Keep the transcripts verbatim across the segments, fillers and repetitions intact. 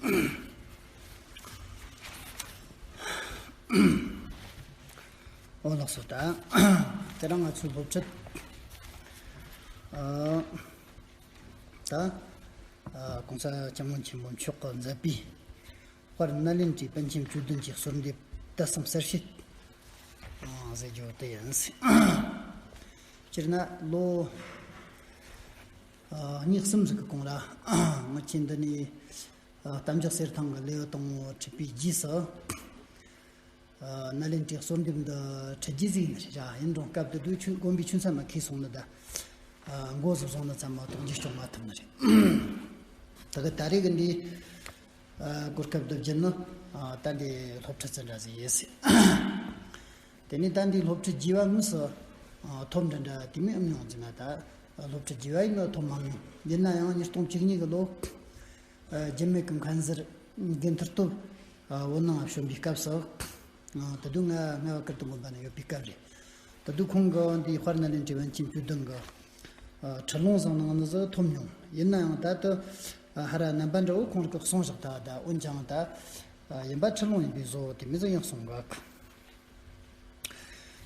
ཨོ་ལགས་སོ། ད་དེ་རིང་ང་ཚོའི་སློབ་ཁྲིད། ཨ། ད་ཨ་༸གོང་ས་༸སྐྱབས་མགོན་ཆེན་པོ་མཆོག་གིས་མཛད་པའི་དཔལ་ནཱ་ལེནྡྲའི་པཎ་ཆེན་བཅུ་བདུན་གྱི་གསོལ་འདེབས་དད་གསུམ་གསལ་བཤད། ཨ། ཟེར་རྒྱུ་དེ་ཡིན། སྤྱིར་ན་ལོ་ཨ་གཉིས་གསུམ་ཟིག་གི་གོང་ལ་ངི་ཆོ་འདི་ནས་ཨ་གཏམ་རྒྱུད་གསེར་ཐང་གི་ལེའུ་དང་པོ་ཁྲིད་པའི་རྗེས་སུ། ཨ་ནཱ་ལེནྡྲའི་གསོལ་འདེབས་འདི་ཁྲིད་རྒྱུ་ཟིག་ཡིན་ནི་རེད་ར། ཡིན་རུང་སྐབས་དེ་དུས་ཆུ་དགོན་པའི་ཆུ་མཚམས་ལ་ཁེལ་སོང་ནི་ད། ཨ་མགོ་ཟིག་བཟུང་ནི་ཙམ་མ་གཏོགས་རྒྱུ་སྐྱོང་མ་ཐུབ་ནི་རེད། ད་གི་ད་རེས་གི་འདི་ཨ་གོ་སྐབས་འདི་བརྒྱུད་ནི་ཨ་ད་འདི་སློབ་ཁྲིད་ཙི་འདྲ་ཟིག་ཡིན་སྲིད། དེ་ནས་ད་འདི་སློབ་ཁྲིད་རྒྱས་པ་དངོས་སུ་ཨ་ཐོབ་འདྲ་འདྲ་དེ་མིན་ཨེ་མྱོང་ཟེར་ན། ད་སློབ་ཁྲིད་རྒྱས་པ་ཡིན་ན་ཐོབ་མ་མྱོང་། ཡིན་ན་ཡང་ཉིས་སྟོང་བཅུ་གཉིས་གི་ལོ། ཨ་རྒྱུད་སྨད་ཀྱི་མཁན་ཟུར་དགེ་མཐུ་སྟོབས་ཨ་བོད་ནང་བྱོན་པའི་སྐབས་སུ། ཨ་དེ་དུས་ང་རྔ་བ་ཀིརྟི་དགོན་པ་ན་ཡོད་པའི་སྐབས་རེད། དེ་དུས་ཁོང་གིས་འདི་དཔལ་ནཱ་ལེནྡྲའི་པཎ་ཆེན་བཅུ་བདུན་གྱི་ཨ་ཁྲིད་ལུང་ཟིག་གནང་ནི་ཟིག་ཐོབ་མྱོང་། ཡིན་ན་ཡང་ད་དུ་ཨ་ཧ་ར་རྣམ་པ་འདྲ་བོ་ཁོང་གིས་གསུངས་བཞག་ད། ད་འོན་ཀྱང་ད་ཨ་ཡིན་པ་ཁྲིད་ལུང་ཡིན་པའི་བཟོ་དེ་མོ་ཟིག་ཡང་གསུང་གི།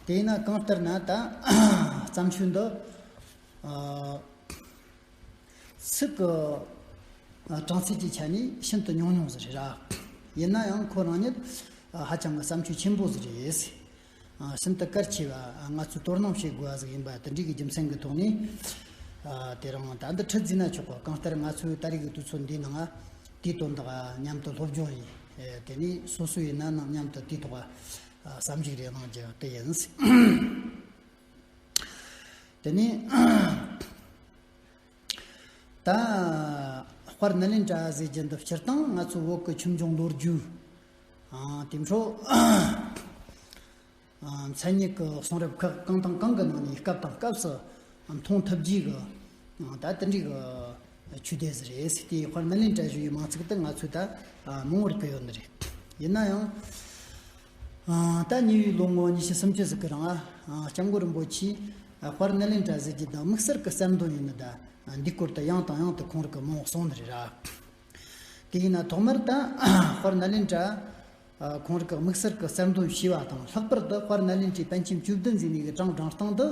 དེས་ན་གང་ལྟར་ན་ད་བརྩམས་ཆོས་འདི་ཨ་ཚིག་གི་ཨ་གྲངས་ཚད་ཀྱི་ཆ་ནས་ཤིན་ཏུ་ཉུང་ཉུང་ཟིག་རེད་ར། ཡིན་ན་ཡང་ཁོ་རང་ཉིད་ཨ་ཧ་ཅང་གི་བརྩམས་ཆོས་ཆེན་པོ་ཟིག་རེད། ཨ་ཤིན་ཏུ་གལ་ཆེ་བ། ཨ་ང་ཚོས་དོ་སྣང་བྱེད་དགོས་པ་ཟིག་ཡིན་པ་དེ་འདྲའི་གི་རྒྱུ་མཚན་གྱི་ཐོག་ནས། ཨ་དེ་རིང་ད་འདི་ཁྲིད་ཟིན་ན་ཆོག་གི། གང་ལྟར་ང་ཚོས་ད་རེས་ཀྱི་དུས་ཚོད་འདིའི་ནང་ང་དེའི་དོན་དག་མཉམ་དུ་སློབ་སྦྱོང་ཡིན། ཨེ་དེ་ནས་སོ་སོ་ཡིན་ན་ནང་མཉམ་དུ་དེའི་ཐོག་ཨ་བསམ་གཞིག་རེ་གནང་རྒྱུ་དེ་ཡིན། དེ་ནས་ད་དཔལ་ནཱ་ལེནྡྲ་ཟེར་རྒྱུ་འདི་སྤྱིར་བཏང་ང་ཚོ་བོད་ཀྱི་ཆོས་འབྱུང་ལོ་རྒྱུས། ཨ་དེ་འཕྲོ། ཨ་མཚན་ཉིད་ཀྱི་གསུང་རབ་ཁག་གང་དང་གང་གི་ནང་ནས་སྐབས་དང་སྐབས་སུ་མཐོང་ཐུབ་རྒྱུ་གི་ཨ་ད་དེ་འདྲའི་གི་ཆོས་སྡེ་ཟིག་རེད་ཟེར། དེའི་དཔལ་ནཱ་ལེནྡྲ་ཞུ་བའི་མིང་ཚིག་དེ་ང་ཚོས་ད་ཨ་མང་བོར་གི་ཡོད་ནི་རེད། ཡིན་ན་ཡང་ཨ་ད་ཉེ་བའི་ལོ་ངོ་ཉི་ཤུ་སུམ་ཅུ་ཟིག་གི་རིང་ཨ་སྐྱབས་མགོན་རིན་པོ་ཆེས་ཨ་དཔལ་ནཱ་ལེནྡྲ་ཟེར་རྒྱུ་དང་དམིགས་བསལ་གྱི་གསར་འདོན་ཡིན་ནི་ད་འདིའི་སྐོར་དུ་ཡང་དང་ཡང་དུ་ཁོང་རང་གིས་མང་བོ་གསུངས་ནི་རེད་ར། དེ་ཡིན་ན་ཐོག་མར་ད་དཔལ་ནཱ་ལེནྡྲ་ཨ་ཁོང་རང་གིས་དམིགས་བསལ་གྱི་གསར་འདོན་བྱས་པ་དང་། ལྷག་པར་དུ་དཔལ་ནཱ་ལེནྡྲའི་པཎ་ཆེན་བཅུ་བདུན་ཟེར་ནི་གི་གྲངས་བགྲངས་སྟངས་དེ་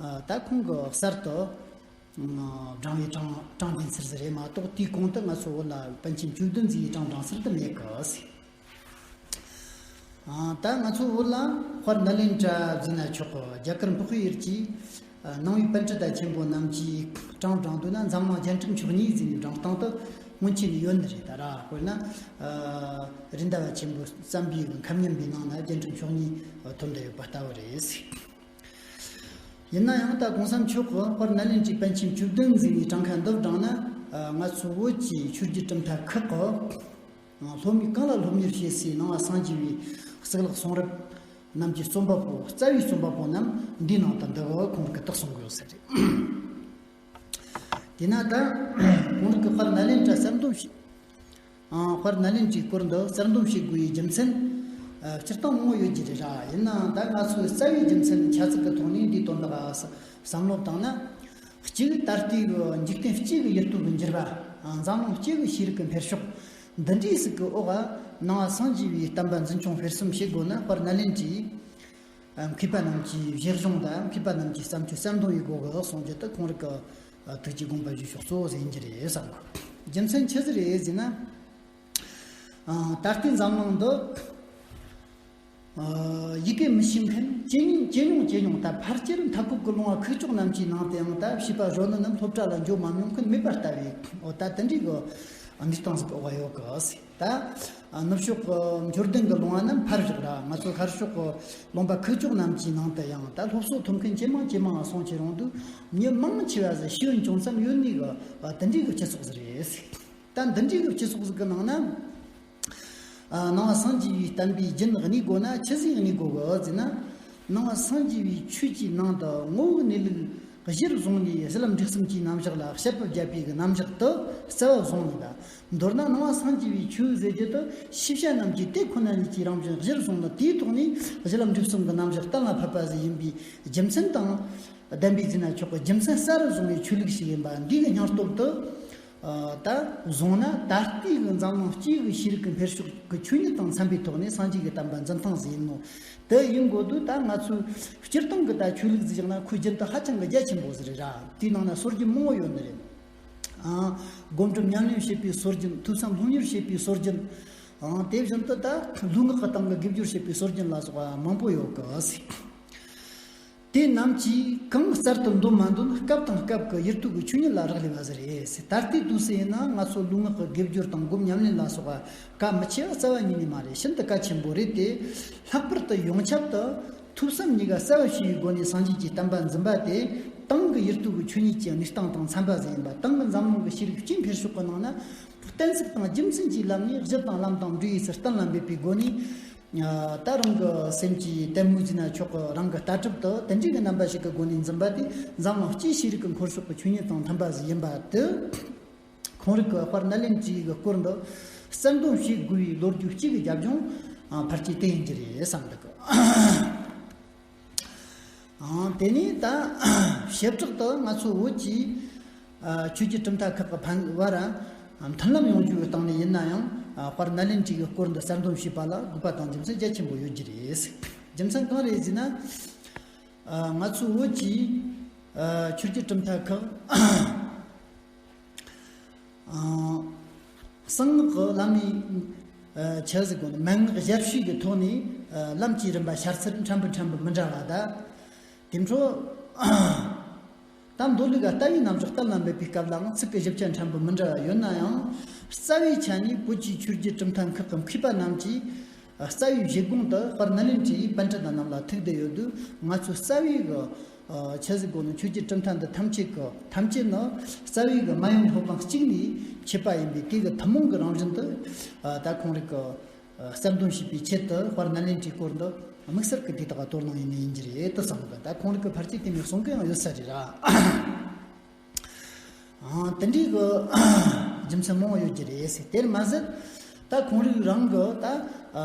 ཨ་ད་ཁོང་གིས་གསར་དུ་ཨ་བགྲངས་པའི་གྲངས་གྲངས་དེ་ཚུལ་ཟིག་རེད་མ་གཏོགས། དེའི་གོང་དུ་ང་ཚོ་བོད་ལ་པཎ་ཆེན་བཅུ་བདུན་ཟེར་བའི་གྲངས་བགྲངས་ཚུལ་དེ་མེད་གི་ཟེར། ཨ་ད་ང་ཚོ་བོད་ལ་དཔལ་ནཱ་ལེནྡྲ་ཟེར་ན་ཆོག་གི། རྒྱ་གར་འཕགས་པའི་ཡུལ་གྱི་ཨ་ནང་པའི་པཎྜི་ཏ་ཆེན་པོ་རྣམས་ཀྱིས་གྲངས་བགྲངས་དུས་ན་འཛམ་གླིང་རྒྱན་དྲུག་མཆོག་གཉིས་ཟེར་ནས་བགྲངས་སྟངས་དེ་སྔོན་ཆད་ནས་ཡོད་ནི་རེད་ད་ར། དཔེར་ན་ཨ་རིན་ཟླ་བ་ཆེན་པོས་བརྩམས་པའི་ཁམས་སྙན་པའི་ནང་ན་རྒྱན་དྲུག་མཆོག་གཉིས་ཐོན་བསྡད་ཡོད་པ་ལྟ་བུ་རེད། ཡིན་ན་ཡང་ད་གོང་ས་མཆོག་གིས་དཔལ་ནཱ་ལེནྡྲའི་པཎ་ཆེན་བཅུ་བདུན་ཟེར་བའི་གྲངས་ཀ་འདི་བགྲངས་ན། ཨ་ང་ཚོ་བོད་ཀྱི་ཆོས་བརྒྱུད་གྲུབ་མཐའ་ཁག་གི་སློབ་མས་གང་ལ་སློབ་གཉེར་བྱེད་སའི་ནང་པ་སངས་རྒྱས་པའི་གཙུག་ལག་གསུང་རབ་རྣམས་ཀྱི་རྩོམ་པ་པོ། རྩ་བའི་རྩོམ་པ་པོ་རྣམས་འདིའི་ནང་དུ་འདུ་བ་ཁོང་གིས་དེ་གསུང་གི་ཡོད་ས་རེད། དེས་ན་ད་ཁོང་གིས་དཔལ་ནཱ་ལེནྡྲ་གསར་འདོན་བྱས། ཨ་དཔལ་ནཱ་ལེནྡྲའི་སྐོར་འདི་གསར་འདོན་བྱེད་དགོས་པའི་རྒྱུ་མཚན་ཨ་སྤྱིར་བཏང་མང་བོ་ཡོད་རྒྱུ་རེད་ར། ཡིན་ནའང་ད་ང་ཚོས་རྩ་བའི་རྒྱུ་མཚན་ཆ་ཚིག་གི་ཐོག་ནས་འདིའི་དོན་དག་ཨ་བསམ་བློ་བཏང་ན། གཅིག་ད་ལྟའི་གི་འཇིག་རྟེན་སྤྱི་གི་ཡུལ་དུས་ཀྱི་འགྱུར་བ། ཨ་འཛམ་གླིང་སྤྱི་གི་ཤེས་རིག་གི་འཕེལ་ཕྱོགས། འདི་འདྲའི་ཟིག་གི་འོག་ཨ་ནང་པ་སངས་རྒྱས་པའི་བསྟན་པ་འཛིན་སྐྱོང་སྤེལ་གསུམ་བྱེད་དགོས་ན། དཔལ་ནཱ་ལེནྡྲའི་ཨ་མཁས་པ་རྣམས་ཀྱི་བཞེད་གཞུང་དང་མཁས་པ་རྣམས་ཀྱི་བརྩམས་ཆོས་གསར་འདོན་ཡེད་དགོས་གི་གསུང་རྒྱུ་དེ་ཁོང་རང་གི་ཨ་ཐུགས་ཀྱི་དགོངས་པ་བཞེས་ཕྱོགས་གཙོ་བོ་ཟིག་ཡིན་རྒྱུ་རེད་བསམ་གི། རྒྱུ་མཚན་ཆི་ཟིག་རེད་ཟེར་ན། ཨ་ད་ལྟའི་འཛམ་གླིང་འདི་ཨ་ཡི་གེ་མི་ཤེས་མཁན་ཇེ་ཉུང་ཇེ་ཉུང་ཇེ་ཉུང་། ད་ཕལ་ཆེར་མཐའ་འཁོབ་ཀྱི་ལུང་པ་ཁུག་ཀྱོག་རྣམས་ཀྱི་ནང་དུའང་ད་བྱིས་པ་གཞོན་ནུ་རྣམས་སློབ་གྲྭ་ལ་འགྱོ་མ་མྱོང་མཁན་མེད་པ་ལྟ་བུའི། འོ་ད་དེ་འདྲའི་གི་གནས་སྟངས་ཟིག་གི་འོག་ཡོད་གི་ཟེར། ད་ནུབ་ཕྱོགས་ཀྱི་འབྱོར་ལྡན་གྱི་ལུང་པ་རྣམས་ཕར་བཞག་ར། ང་ཚོ་ཤར་ཕྱོགས་ཀྱི་ལུང་པ་ཁུག་ཀྱོག་རྣམས་ཀྱི་ནང་དུ་ཡང་ད་སློབ་གསོ་ཐོབ་མཁན་ཇེ་མང་ཇེ་མང་སོང་ཁྱེར་ཡོང་དུས། མི་མང་ཆེ་བ་ཟིག་ཤེས་ཡོན་ཅུང་ཙམ་ཡོད་ནི་གི་དེ་འདྲའི་གི་སྤྱི་ཚོགས་ཟིག་རེད། ད་འདི་འདྲའི་གི་སྤྱི་ཚོགས་ཟིག་གི་ནང་ན། ཨ་ནང་པ་སངས་རྒྱས་པའི་བསྟན་པའི་རྒྱུན་གནས་དགོས་ན་ཆི་ཟིག་གནས་དགོས་གི་ཟེར་ན། ནང་པ་སངས་རྒྱས་པའི་ཆོས་ཀྱི་ནང་དུ་ངོ་བོའི་གནས་ལུགས་གཞིར་བཟུང་ནས་གཞི་ལམ་འབྲས་གསུམ་གྱི་རྣམ་གཞག་ལ་དཔྱད་པ་བརྒྱབ་པའི་གི་རྣམ་གཞག་དེ་རྩ་བ་བཟུང་ནས། ད་མདོར་ན་ནང་པ་སངས་རྒྱས་པའི་ཆོས་ཟེར་རྒྱུ་དེ་ཤེས་བྱ་རྣམས་ཀྱི་དེ་ཁོ་ན་ཉིད་ཀྱི་རང་བཞིན་གཞིར་བཟུང་ནས། དེའི་ཐོག་ནས་གཞི་ལམ་འབྲས་གསུམ་གྱི་རྣམ་གཞག་གཏན་ལ་ཕབ་པ་ཟིག་ཡིན་པའི་རྒྱུ་མཚན་དང་ལྡན་པའི་ཟེར་ན་ཆོག་གི། རྒྱུ་མཚན་གསར་བཟུང་བའི་ཆོས་ལུགས་ཤིག་ཡིན་པ་འདི་གི་སྙིང་སྟོབས་དེ། ད་བཟུང་ན་ད་ལྟའི་གི་འཛམ་གླིང་སྤྱིའི་གི་ཤེས་རིག་གི་འཕེལ་ཕྱོགས་ཀྱི་ཆོས་ཉིད་དང་འཚམ་པའི་ཐོག་ནས་སངས་རྒྱས་ཀྱི་བསྟན་པ་འཛིན་སྟངས་ཟིག་ཡིན་ནོ། དེ་ཡིན་དགོས་དུས་ད་ང་ཚོའི་སྤྱིར་བཏང་གི་ད་ཆོས་ལུགས་ཟིག་བཞག་ན་ཁོའི་རྒྱུན་དུ་ཧ་ཅང་གི་རྒྱ་ཆེན་པོ་ཟིག་རེད་ར། དེའི་ནང་ན་སྲོལ་རྒྱུན་མང་བོ་ཡོད་ནི་རེད། ཨང་། སྒོམ་སྒྲུབ་ཉམས་ལེན་བྱེད་པའི་སྲོལ་རྒྱུན། ཐོས་བསམ་སློབ་གཉེར་བྱེད་པའི་སྲོལ་རྒྱུན། ཨང་། དེ་བཞིན་དུ་ད་ལུས་ངག་གི་སྟེང་གི་དགེ་སྦྱོར་བྱེད་པའི་སྲོལ་རྒྱུན་ལ་སོགས་པ་མང་པོ་ཡོད་གི་ཟེར། དེ་རྣམས་ཀྱིས་གང་གསར་དུ་འདོན་མ་འདོན་སྐབས་དང་སྐབས་ཀྱི་ཡུལ་དུས་ཀྱི་ཆོས་ཉིད་ལ་རག་ལས་པ་ཟིག་རེད་ཟེར། ད་ལྟའི་དུས་སུ་ཡིན་ན་ང་ཚོ་ལུས་ངག་གི་དགེ་སྦྱོར་དང་སྒོམ་ཉམས་ལེན་ལ་སོགས་པ་གལ་མི་ཆེ་བ་རྩ་བ་ཉིད་ནས་མ་རེད། ཤིན་ཏུ་གལ་ཆེན་པོ་རེད་དེ། ལྷག་པར་དུ་ཡོངས་ཁྱབ་ཏུ་ཐོས་བསམ་གཉིས་ཀ་རྩ་བ་ཤེས་པའི་སྒོ་ནས་སངས་རྒྱས་ཀྱི་བསྟན་པ་འཛིན་པ་དེ་ཏང་གི་ཡུལ་དུས་ཀྱི་ཆོས་ཉིད་ཀྱི་གནས་སྟངས་དང་འཚམ་པ་ཟིག་ཡིན་པ། ཏང་གི་འཛམ་གླིང་གི་ཤེས་རིག་སྤྱིའི་འཕེལ་ཕྱོགས་ཀྱི་ནང་ན་གཏན་ཚིགས་དང་རྒྱུ་མཚན་གྱི་ལམ་ནས་གཞི་དང་ལམ་དང་འབྲས་ཡིད་ཚུལ་གཏན་ལ་འབེབས་པའི་སྒོ་ནས། ད་རང་གི་སེམས་ཀྱི་དལ་མོ་ཟིན་ན་ཆོག་གི། རང་གི་ལྟ་གྲུབ་དེ་དེ་འདྲའི་གི་རྣམ་པ་ཞིག་གི་སྒོ་ནས་འཛིན་པ་དེ་འཛམ་གླིང་སྤྱིའི་ཤེས་རིག་གི་འཁོར་ཕྱོགས་ཀྱི་ཆོས་ཉིད་དང་མཐུན་པ་ཟིག་ཡིན་པ་དེ། ཁོང་རིགས་ཀྱི་དཔལ་ནཱ་ལེནྡྲའི་གི་སྐོར་འདི་གསར་འདོན་བྱེད་དགོས་པའི་ལོ་རྒྱུས་གཅིག་གི་རྒྱབ་ལྗོངས་ཕལ་ཆེར་དེ་ཡིན་གྱི་རེད་བསམ་འདུག། ཨང་། དེ་ནས་ད་བྱེ་བྲག་ཏུ་ང་ཚོ་བོད་ཀྱི་ཆོས་བརྒྱུད་གྲུབ་མཐའ་ཁག་གི་ཕན་བར་མཐུན་ལམ་ཡོང་རྒྱུའི་སྟེང་ནས་ཡིན་ན་ཡང་། དཔལ་ནཱ་ལེནྡྲའི་གི་སྐོར་འདི་གསར་འདོན་བྱས་པ་ལ་དགོས་པ་དང་རྒྱུ་མཚན་རྒྱ་ཆེན་པོ་ཡོད་ཀྱི་རེད། རྒྱུ་མཚན་གང་རེད་ཟེར་ན། ང་ཚོ་བོད་ཀྱི་ཆོས་བརྒྱུད་གྲུབ་མཐའ་ཁག་གསང་སྔགས་ཀྱི་ལམ་ནས་ཆི་ཟིག་གོ་ནི་མན་ངག་ཞབས་ཞུའི་གི་ཐོག་ནས་ལམ་གྱི་རིམ་པ་ཤར་ཚུལ་ཕྲན་བུ་ཕྲན་བུ་མི་འདྲ་བ་ད། དེ་འཕྲོ་ད་མདོ་ལུགས་ཀྱི་ལྟ་བའི་རྣམ་གཞག་གཏན་ལ་འབེབས་པའི་སྐབས་ལའང་ཚིག་གི་ཞིབ་ཆ་ཕྲན་བུ་མི་འདྲ་བ་ཡོད་ན་ཡང་། རྩ་བའི་ཆ་ནས་བོད་ཀྱི་ཆོས་བརྒྱུད་གྲུབ་མཐའ་ཁག་གི་མཁས་པ་རྣམས་ཀྱིས་རྩ་བའི་བཞེད་དགོངས་དེ་དཔལ་ནཱ་ལེནྡྲའི་པཎྜི་ཏ་རྣམས་ལ་ཐུག་བསྡད་ཡོད་དུས། ང་ཚོ་རྩ་བའི་གི་ཆི་ཟིག་གོ་ནི་ཆོས་བརྒྱུད་གྲུབ་མཐའ་འདི་ཐམས་ཅད་ཀྱི་ཐམས་ཅད་ནི་རྩ་བའི་གི་སྨན་ཡོན་སློབ་དཔང་གཅིག་ནས་མཆེད་པ་ཡིན་པས། དེ་གི་ཐུན་མོང་གི་རང་བཞིན་དུ་ད་ཁོང་རིགས་ཀྱི་གསར་འདོན་བྱས་པའི་ཆེད་དུ་དཔལ་ནཱ་ལེནྡྲའི་སྐོར་འདི་དམིགས་བསལ་གྱི་དེ་དག་དོ་སྣང་ཡིན་ནི་ཡིན་གྱི་རེད་དུ་བསམ་གི། ད་ཁོང་རིགས་ཀྱི་ཕལ་ཆེར་དེ་མིན་གསུང་གི་ཡང་ཡོད་ས་རེད་ར། ཨང་། དེ་འདྲའི་གི་རྒྱུ་མཚན་མང་བོ་ཡོད་ཀྱི་རེད་ཟེར། དེར་མ་ཟད་ད་ཁོང་རིགས་རང་གི་ད་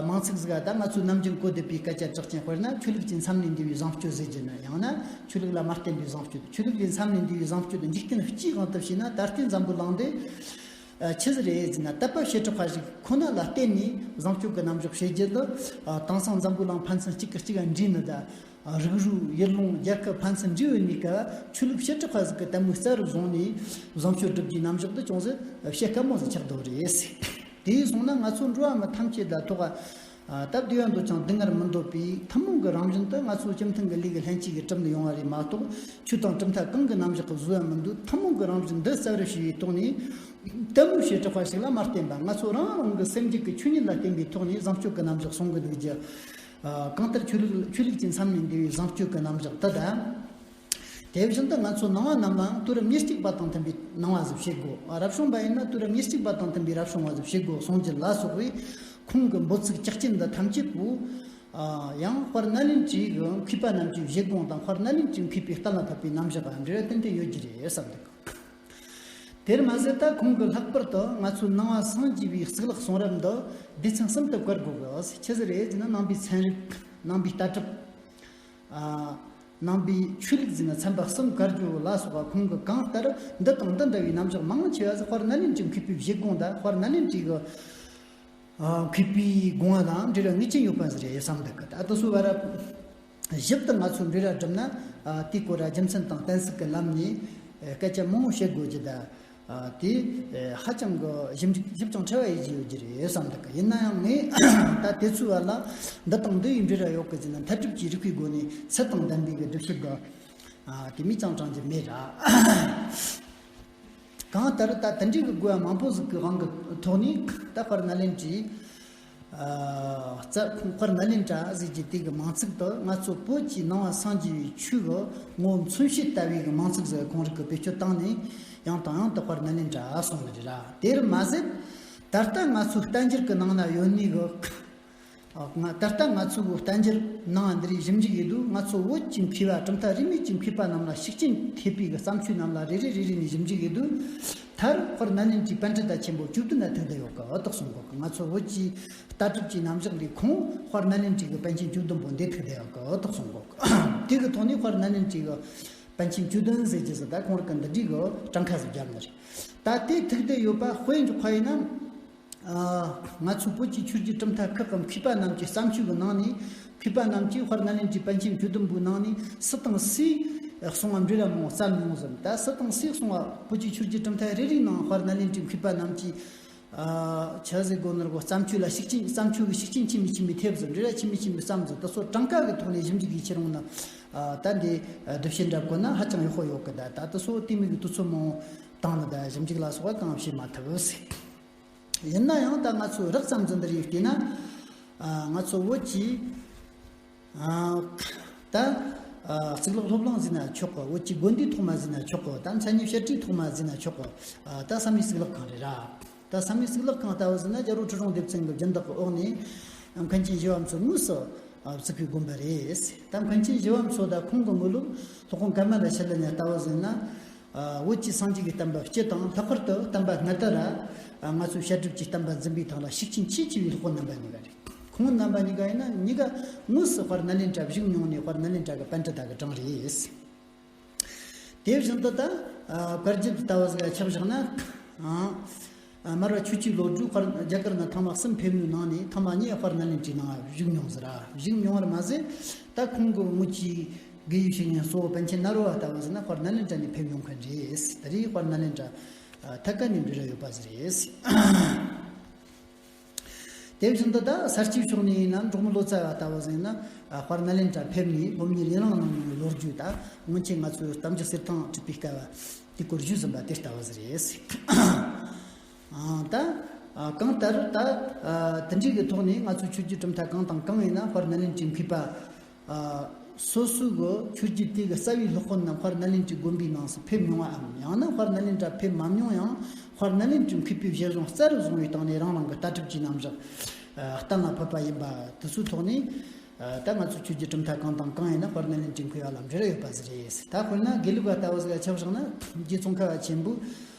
མིང་ཚིག་ཟིག་ག་ད་ང་ཚོའི་ནམ་རྒྱུན་གོ་བསྡད་པའི་སྐད་ཆ་གྲགས་ཅན། དཔེར་ན་ཆོས་ལུགས་ཀྱི་མཚམས་ནས་འདས་པའི་བཟང་སྤྱོད་ཟེར་རྒྱུ་ན། ཡང་ན་ཆོས་ལུགས་ལ་མ་བརྟེན་པའི་བཟང་སྤྱོད། ཆོས་ལུགས་ལས་མཚམས་ནས་འདས་པའི་བཟང་སྤྱོད་འཇིག་རྟེན་སྤྱིའི་དབང་དུ་བྱས་ན། ད་ལྟའི་འཛམ་བུ་གླིང་འདི་ཆི་ཟིག་རེད་ཟེར་ན། དད་པ་བྱེ་བྲག་པ་ཞིག་ཁོ་ན་ལ་བརྟེན་ནས་བཟང་སྤྱོད་ཀྱི་རྣམ་གཞག་བྱེད་རྒྱུ་འདི། དེང་སང་འཛམ་བུ་གླིང་ཕན་ཚུན་གཅིག་གིས་གཅིག་འདྲེས་ནི་ད། རིགས་རུས་ཡུལ་ལུང་རྒྱལ་ཁབ་ཕན་ཚུན་འདྲེས་ཡོད་ནི་ཀ། ཆོས་ལུགས་བྱེ་བྲག་པ་ཟིག་གི་དད་མོས་རྩ་རུ་བཟུང་ནས་བཟང་སྤྱོད་སྒྲུབ་རྒྱུའི་རྣམ་གཞག་འདི་ཅུང་ཟད་བཤད་དཀའ་མོ་ཟིག་ཆགས་འདུག་རེད། དེ་སོང་ན་ང་ཚོ་འགྲོ་བ་མི་ཐམས་ཅད་ལ་ཐོག་ད་བདེ་བ་འདོད་ཅིང་སྡུག་བསྔལ་མི་འདོད་པའི་ཐུན་མོང་གི་རང་བཞིན་དུ་ང་ཚོ་སྤྱི་མཐུན་གྱི་ལས་ཀྱི་ལྷན་སྐྱེས་ཀྱི་གྲུབ་ནས་ཡོང་བ་རེད་མ་གཏོགས། ཆོས་དང་གྲུབ་མཐའ་གང་གི་རྣམ་གཞག་གི་བཟོ་བ་མི་འདུག། ཐུན་མོང་གི་རང་བཞིན་འདི་རྩ་བར་ཞུ་བའི་ཐོག་ནས། དད་མོས་བྱེ་བྲག་པ་ཞིག་ལ་མ་བརྟེན་པ། ང་ཚོ་རང་རང་གི་སེམས་རྒྱུད་ཀྱི་ཆོས་ཉིད་ལ་བརྟེན་པའི་ཐོག་ནས་བཟང་སྤྱོད་ཀྱི་རྣམ་གཞག་གསུང་གི་འདུག་རྒྱུ། གང་ལྟར་ཆོས་ལུགས་ཆོས་ལུགས་ཀྱི་མཚམས་ནས་འདས་པའི་བཟང་སྤྱོད་ཀྱི་རྣམ་གཞག་དེ་དང་། དེ་བཞིན་དུ་ང་ཚོ་ནང་བ་རྣམས་ལའང་དུས་རབས་ཉེར་གཅིག་པ་དང་མཐུན་པའི་ནང་བ་ཟིག་བྱེད་དགོས། རབ་བྱུང་པ་ཡིན་ན་དུས་རབས་ཉེར་གཅིག་པ་དང་མཐུན་པའི་རབ་བྱུང་བ་ཟིག་བྱེད་དགོས་གསུང་རྒྱུ་ལ་སོགས་པའི་ཁོང་གི་འབོད་ཚིག་ཇག་ཆེན་འདི་ཐམས་ཅད་པོ། ཡང་དཔལ་ནཱ་ལེནྡྲའི་མཁས་པ་རྣམས་ཀྱི་བཞེད་དགོངས་དང་། དཔལ་ནཱ་ལེནྡྲའི་མཁས་པའི་གཏན་ལ་ཕབ་པའི་རྣམ་གཞག་འབྲེལ་བ་ཏན་ཏན་ཡོད་ཀྱི་རེད་བསམ་འདུག། དེར་མ་ཟད་ད་ཁོང་གིས་ལྷག་པར་དུ་ང་ཚོའི་ནང་བ་སངས་རྒྱས་པའི་གཙུག་ལག་གསུང་རབ་འདི་སྡེ་ཚན་གསུམ་དུ་བགར་དགོས་གི། ཆི་ཟིག་རེད་ཟེར་ན། ནང་པའི་ཚན་རིག། ནང་པའི་ལྟ་གྲུབ། ནང་པའི་ཆོས་ལུགས་ཟེར་ན་ཚན་པ་གསུམ་བགར་རྒྱུ་ལ་སོགས་པ། ཁོང་གིས་གང་ལྟར་འདི་དང་འདི་འདྲ་བའི་རྣམ་གཞག་མང་ཆེ་བ་ཟིག་དཔལ་ནཱ་ལེནྡྲའི་མཁས་པའི་བཞེད་དགོངས་དང་། དཔལ་ནཱ་ལེནྡྲའི་གི་མཁས་པའི་དགོངས་པ་དང་འབྲེལ་བ་ངེས་ཅན་ཡོད་པ་ཟིག་རེད་བསམ་འདུག་གི། ད་དེ་ཚོ་བར་ཞིབ་ཏུ་ང་ཚོས་འབྲེལ་བ་བསྒྲུབས་ན། དེའི་སྐོར་རྒྱུ་མཚན་དང་གཏན་ཚིགས་ཀྱི་ལམ་ནས་སྐད་ཆ་མང་བོ་བཤད་དགོས་ཀྱི། ད་དེ་ཧ་ཅང་གི་ཞིབ་འཇུག་ཞིབ་ཅིང་ཕྲ་བ་ཡེད་རྒྱུ་ཡོད་ཀྱི་རེད་བསམ་འདུག་གི། ཡིན་ན་ཡང་ངས་ད་དེ་ཚོའི་བར་ལ་འདི་དང་འདི་ཡི་འབྲེལ་བ་ཡོད་གི་ཟེར་ན། མཐར་ཐུག་གི་རིགས་པའི་སྒོ་ནས་ཚུལ་དང་ལྡན་པའི་གི་སྒྲུབ་བྱེད་དེ་མིག་ཅང་དྲང་རྒྱུ་མེད་ར། གང་ལྟར་ད་དེ་འདྲའི་གི་དགོས་པ་མང་པོ་ཟིག་གི་དབང་གི་ཐོག་ནས། ད་དཔལ་ནཱ་ལེནྡྲའི་རྩ། དཔལ་ནཱ་ལེནྡྲ་ཟེར་རྒྱུ་དེ་གི་མིང་ཚིག་དེ་ང་ཚོ་བོད་ཀྱི་ནང་བ་སངས་རྒྱས་པའི་ཆོས་ཀྱི་ངོ་བོ་མཚོན་བྱེད་ལྟ་བུའི་གི་མིང་ཚིག་ཟིག་ཁོང་རིགས་ཀྱིས་བེད་སྤྱོད་བཏང་ནས། ཡང་དང་ཡང་དུ་དཔལ་ནཱ་ལེནྡྲ་གསུངས་ནི་རེད་ར། དེར་མ་ཟད་ད་ལྟ་ང་ཚོའི་བསྟན་འགྱུར་གི་ནང་ན་ཡོད་ནི་གི། ང་ད་ལྟ་ང་ཚོའི་བསྟན་འགྱུར་ནང་འདི་རིགས་ཞིབ་འཇུག་ཡེད་དུས། ང་ཚོ་བོད་ཀྱི་མཁས་པ་གྲུབ་མཐའ་རིས་མེད་ཀྱི་མཁས་པ་རྣམས་ལ་ཤུགས་རྐྱེན་ཐེབས་པའི་གི་བརྩམས་ཆོས་རྣམས་ལ་རེ་རེ་རེ་རེ་ནས་ཞིབ་འཇུག་ཡེད་དུས། མཐར་དཔལ་ནཱ་ལེནྡྲའི་པཎྜི་ཏ་ཆེན་པོ་བཅུ་བདུན་ལ་ཐུག་བསྡད་ཡོད་གི། འོ་དེ་གསུང་གོ་གི། ང་ཚོ་བོད་ཀྱི་ལྟ་གྲུབ་ཀྱི་རྣམ་གཞག་འདི་ཁོང་དཔལ་ནཱ་ལེནྡྲའི་གི་པཎ་ཆེན་བཅུ་བདུན་པོ་འདི་ཐུག་བསྡད་ཡོད་གི། འོ་དེ་གསུང་གོ་གི། དེ་གི་ཐོག་ནས་དཔལ་ནཱ་ལེནྡྲའི་གི་ པཎ་ཆེན་བཅུ་བདུན་ཟེར་གྱི་ཟིག་ད་ཁོང་རང་གི་འདི་འདྲའི་གི་གྲངས་ཀ་ཟིག་བརྒྱབ་ནི་རེད། ད་དེ་ཐུག་བསྡད་ཡོད་པ་དཔེ་འཇོག་པ་ཡིན་ན། ཨ། ང་ཚོ་བོད་ཀྱི་ཆོས་བརྒྱུད་གྲུབ་མཐའ་ཁག་གི་མཁས་པ་རྣམས་ཀྱི་བརྩམས་ཆོས་ཀྱི་ནང་ནས། མཁས་པ་རྣམས་ཀྱིས་དཔལ་ནཱ་ལེནྡྲའི་པཎ་ཆེན་བཅུ་བདུན་པོའི་ནང་ནས་སུ་དང་སུས་གསུང་བ་འབྲི་ར་མང་བརྩམས་མྱོང་ཟིན། ད་སུ་དང་སུས་གསུང་བ། བོད་ཀྱི་ཆོས་བརྒྱུད་གྲུབ་མཐའ་རེ་རེའི་ནང་དཔལ་ནཱ་ལེནྡྲའི་མཁས་པ་རྣམས་ཀྱིས། ཨ། ཆི་ཟེར་དགོས་ནོ་གོ། བརྩམས་ཆོས་ལ་ཤུགས་རྐྱེན། བརྩམས་ཆོས་ཀྱི་ཤུགས་རྐྱེན་ཆི་མོ་ཆི་མོ་ཐེབས་ཟིན། འབྲི་ར་ཆི་མོ་ཆི་མོ་བརྩམས་ཟིན། ད་སོ་གྲངས་ཀ་གི་ཐོག་ནས་ཞིབ་འཇུག་གིས་ཁྱེད་རང་ན། ཨ། ད་འདི་སྡེབ་བཤད་འདྲ་བཀོད་ན་ཧ་ཅང་ཡག་པོ་ཡོད་གི། ད་ད་ད་སོ་དེ་མོ་གི་དུས་ཚོད་མང་བོ་བཏང་ནས་ད་ཞིབ་འཇུག་ལ་སོགས་པ་གང་བྱེད་མ་ཐུབ་ཟིག་ཡིན་ན་ཡང་ད་ང་ཚོས་རགས་ཙམ་ཟིག་འདིར་ཡིག་བལྟས་ན། ཨ། ང་ཚོ་བོད་ཀྱི། ཨ། ད། ཨ། གཙུག་ལག་སློབ་གླིང་ཟེར་ན་ཆོག་གི། བོད་ཀྱི་དགོན་སྡེའི་ཐོག་མ་ཟེར་ན་ཆོག་གི། ད་མཚན་ཉིད་བཤད་གྲྭའི་ཐོག་མ་ཟེར་ན་ཆོག་གི། ཨ། ད་བསམ་ཡས་གཙུག་ལག་ཁང་རེད་ར། ད་བསམ་ཡས་གཙུག་ལག་ཁང་ལྟ་བུ་ཟེར་ན་རྒྱལ་པོ་ཁྲི་སྲོང་ལྡེ་བཙན་གྱི་སྦྱིན་བདག་གི་འོག་ནས་མཁན་ཆེན་ཞི་བ་འཚོ་དངོས་སུ། ཨ། བཙུགས་པའི་དགོན་པ་རེད། ད་མཁན་ཆེན་ཞི་བ་འཚོ་དང་ཁོང་གི་དངོས་སློབ་སློབ་དཔོན་ཀ་མ་ལ་ཤཱི་ལ་ཉ་ལྟ་བུ་ཟེར་ན། ཨ། བོད་ཀྱི་སངས་རྒྱས་ཀྱི་བསྟན་པ་སྤྱི་དང་ལྷག་པར་དུ་བསྟན་པ་སྔ་དར་ར། ཨ། ང་ཚོའི་བཤད་སྒྲུབ་ཀྱི་བསྟན་པ་འཛིན་པའི་ཐོག་ལ་ཤུགས་རྐྱེན་ཆེས་ཆེ་བའི་སློབ་དཔོན་རྣམ་པ་གཉིས་ཀ་རེད། ཁོང་རྣམ་པ་གཉིས་ཀ་ཡིན་ན་གཉིས་ཀ་དངོས་སུ་དཔལ་ནཱ་ལེནྡྲ་བཞུགས་མྱོང་ནས་དཔལ་ནཱ་ལེནྡྲ་གི་པཎྜི་ཏ་གི་གྲངས་རེད། དེ་བཞིན་དུ་ད། ཨ། བཀའ་བརྒྱུད་ལྟ་བུ་ཟིག་ཆ་བཞག་ན། ཨ། ཨ། མར་པ་ཆོས་ཀྱི་བློ་གྲོས་དཔལ་རྒྱ་གར་ནས་ཐེངས་མ་གསུམ་ཕེབས་ནོའི་ནང་ནས་ཐེངས་མ་གཉིས་དཔལ་ནཱ་ལེནྡྲའི་ནང་བཞུགས་མྱོང་ཟེར་ར། བཞུགས་མྱོང་བར་མ་ཟད། ད་ཁོང་གི་དངོས་ཀྱི་དགེ་བའི་བཤེས་གཉེན་གཙོ་བོ་པཎ་ཆེན་ནཱ་རོ་པ་ལྟ་བུ་ཟེར་ན་དཔལ་ནཱ་ལེནྡྲ་ནས་ཕེབས་མྱོང་མཁན་རེད། ད་རེས་དཔལ་ནཱ་ལེནྡྲ། ཨ། ཐད་ཀ་ནས་འབྲེལ་བ་ཡོད་པ་ཟིག་རེད། དེ་བཞིན་དུ་ད་ས་སྐྱའི་ཕྱོགས་ནས་ཡིན་ན་འབྲོག་མོ་ལོ་ཙཱ་བ་ལྟ་བུ་ཟེར་ན། ཨ། དཔལ་ནཱ་ལེནྡྲ་ཕེབས་ནས་སློབ་གཉེར་ཡུན་རིང་གནང་མྱོང་བའི་ལོ་རྒྱུས་དང་། སྔོན་ཆད་ང་ཚོས་གཏམ་རྒྱུད་གསེར་ཐང་བྲིས་པའི་སྐབས་དེ་སྐོར་ཞུས་ཟིན་པ་དེ་ལྟ་བུ་ཟིག་རེད། ཨ། ད། ཨ། གང་ལྟར་ད། ཨ། དེ་འདྲའི་གི་ཐོག་ནས་ང་ཚོའི་ཆོས་བརྒྱུད་གྲུབ་མཐའ་གང་དང་གང་ཡིན་ན་དཔལ་ནཱ་ལེནྡྲའི་མཁས་པ། ཨ། སོ་སོའི་གི་ཆོས་བརྒྱུད་དེ་གི་རྩ་བའི་སློབ་དཔོན་རྣམས་དཔལ་ནཱ་ལེནྡྲའི་དགོན་པའི་ནང་སུ་ཕེབས་མྱོང་བའམ། ཡང་ན་དཔལ་ནཱ་ལེནྡྲ་ཕེབས་མ་མྱོང་ཡང་། དཔལ་ནཱ་ལེནྡྲའི་མཁས་པའི་བཞེད་བཟུང་རྩལ་རུ་བཟུང་བའི་སྟེང་ནས་རང་རང་གི་ལྟ་གྲུབ་ཀྱི་རྣམ་གཞག་ཨ། གཏན་ལ་ཕབ་པ་ཡིན་པ་དེ་ཚོའི་ཐོག་ནས། ཨ། ད་ང་ཚོ་ཆོས་བརྒྱུད་གྲུབ་མཐའ་གང་དང་གང་ཡིན་ན་དཔལ་ནཱ་ལེནྡྲའི་མཁས་པ་ལ་འབྲེལ་བ་ཡོད་པ་ཟིག་རེད། ད་དཔེར་ན་དགེ་ལུགས་པ་ལྟ་བུ་ཟིག་ལ་ཆ་བཞག་ན། རྗེ་ཙོང་ཁ་པ་ཆེན་པོས།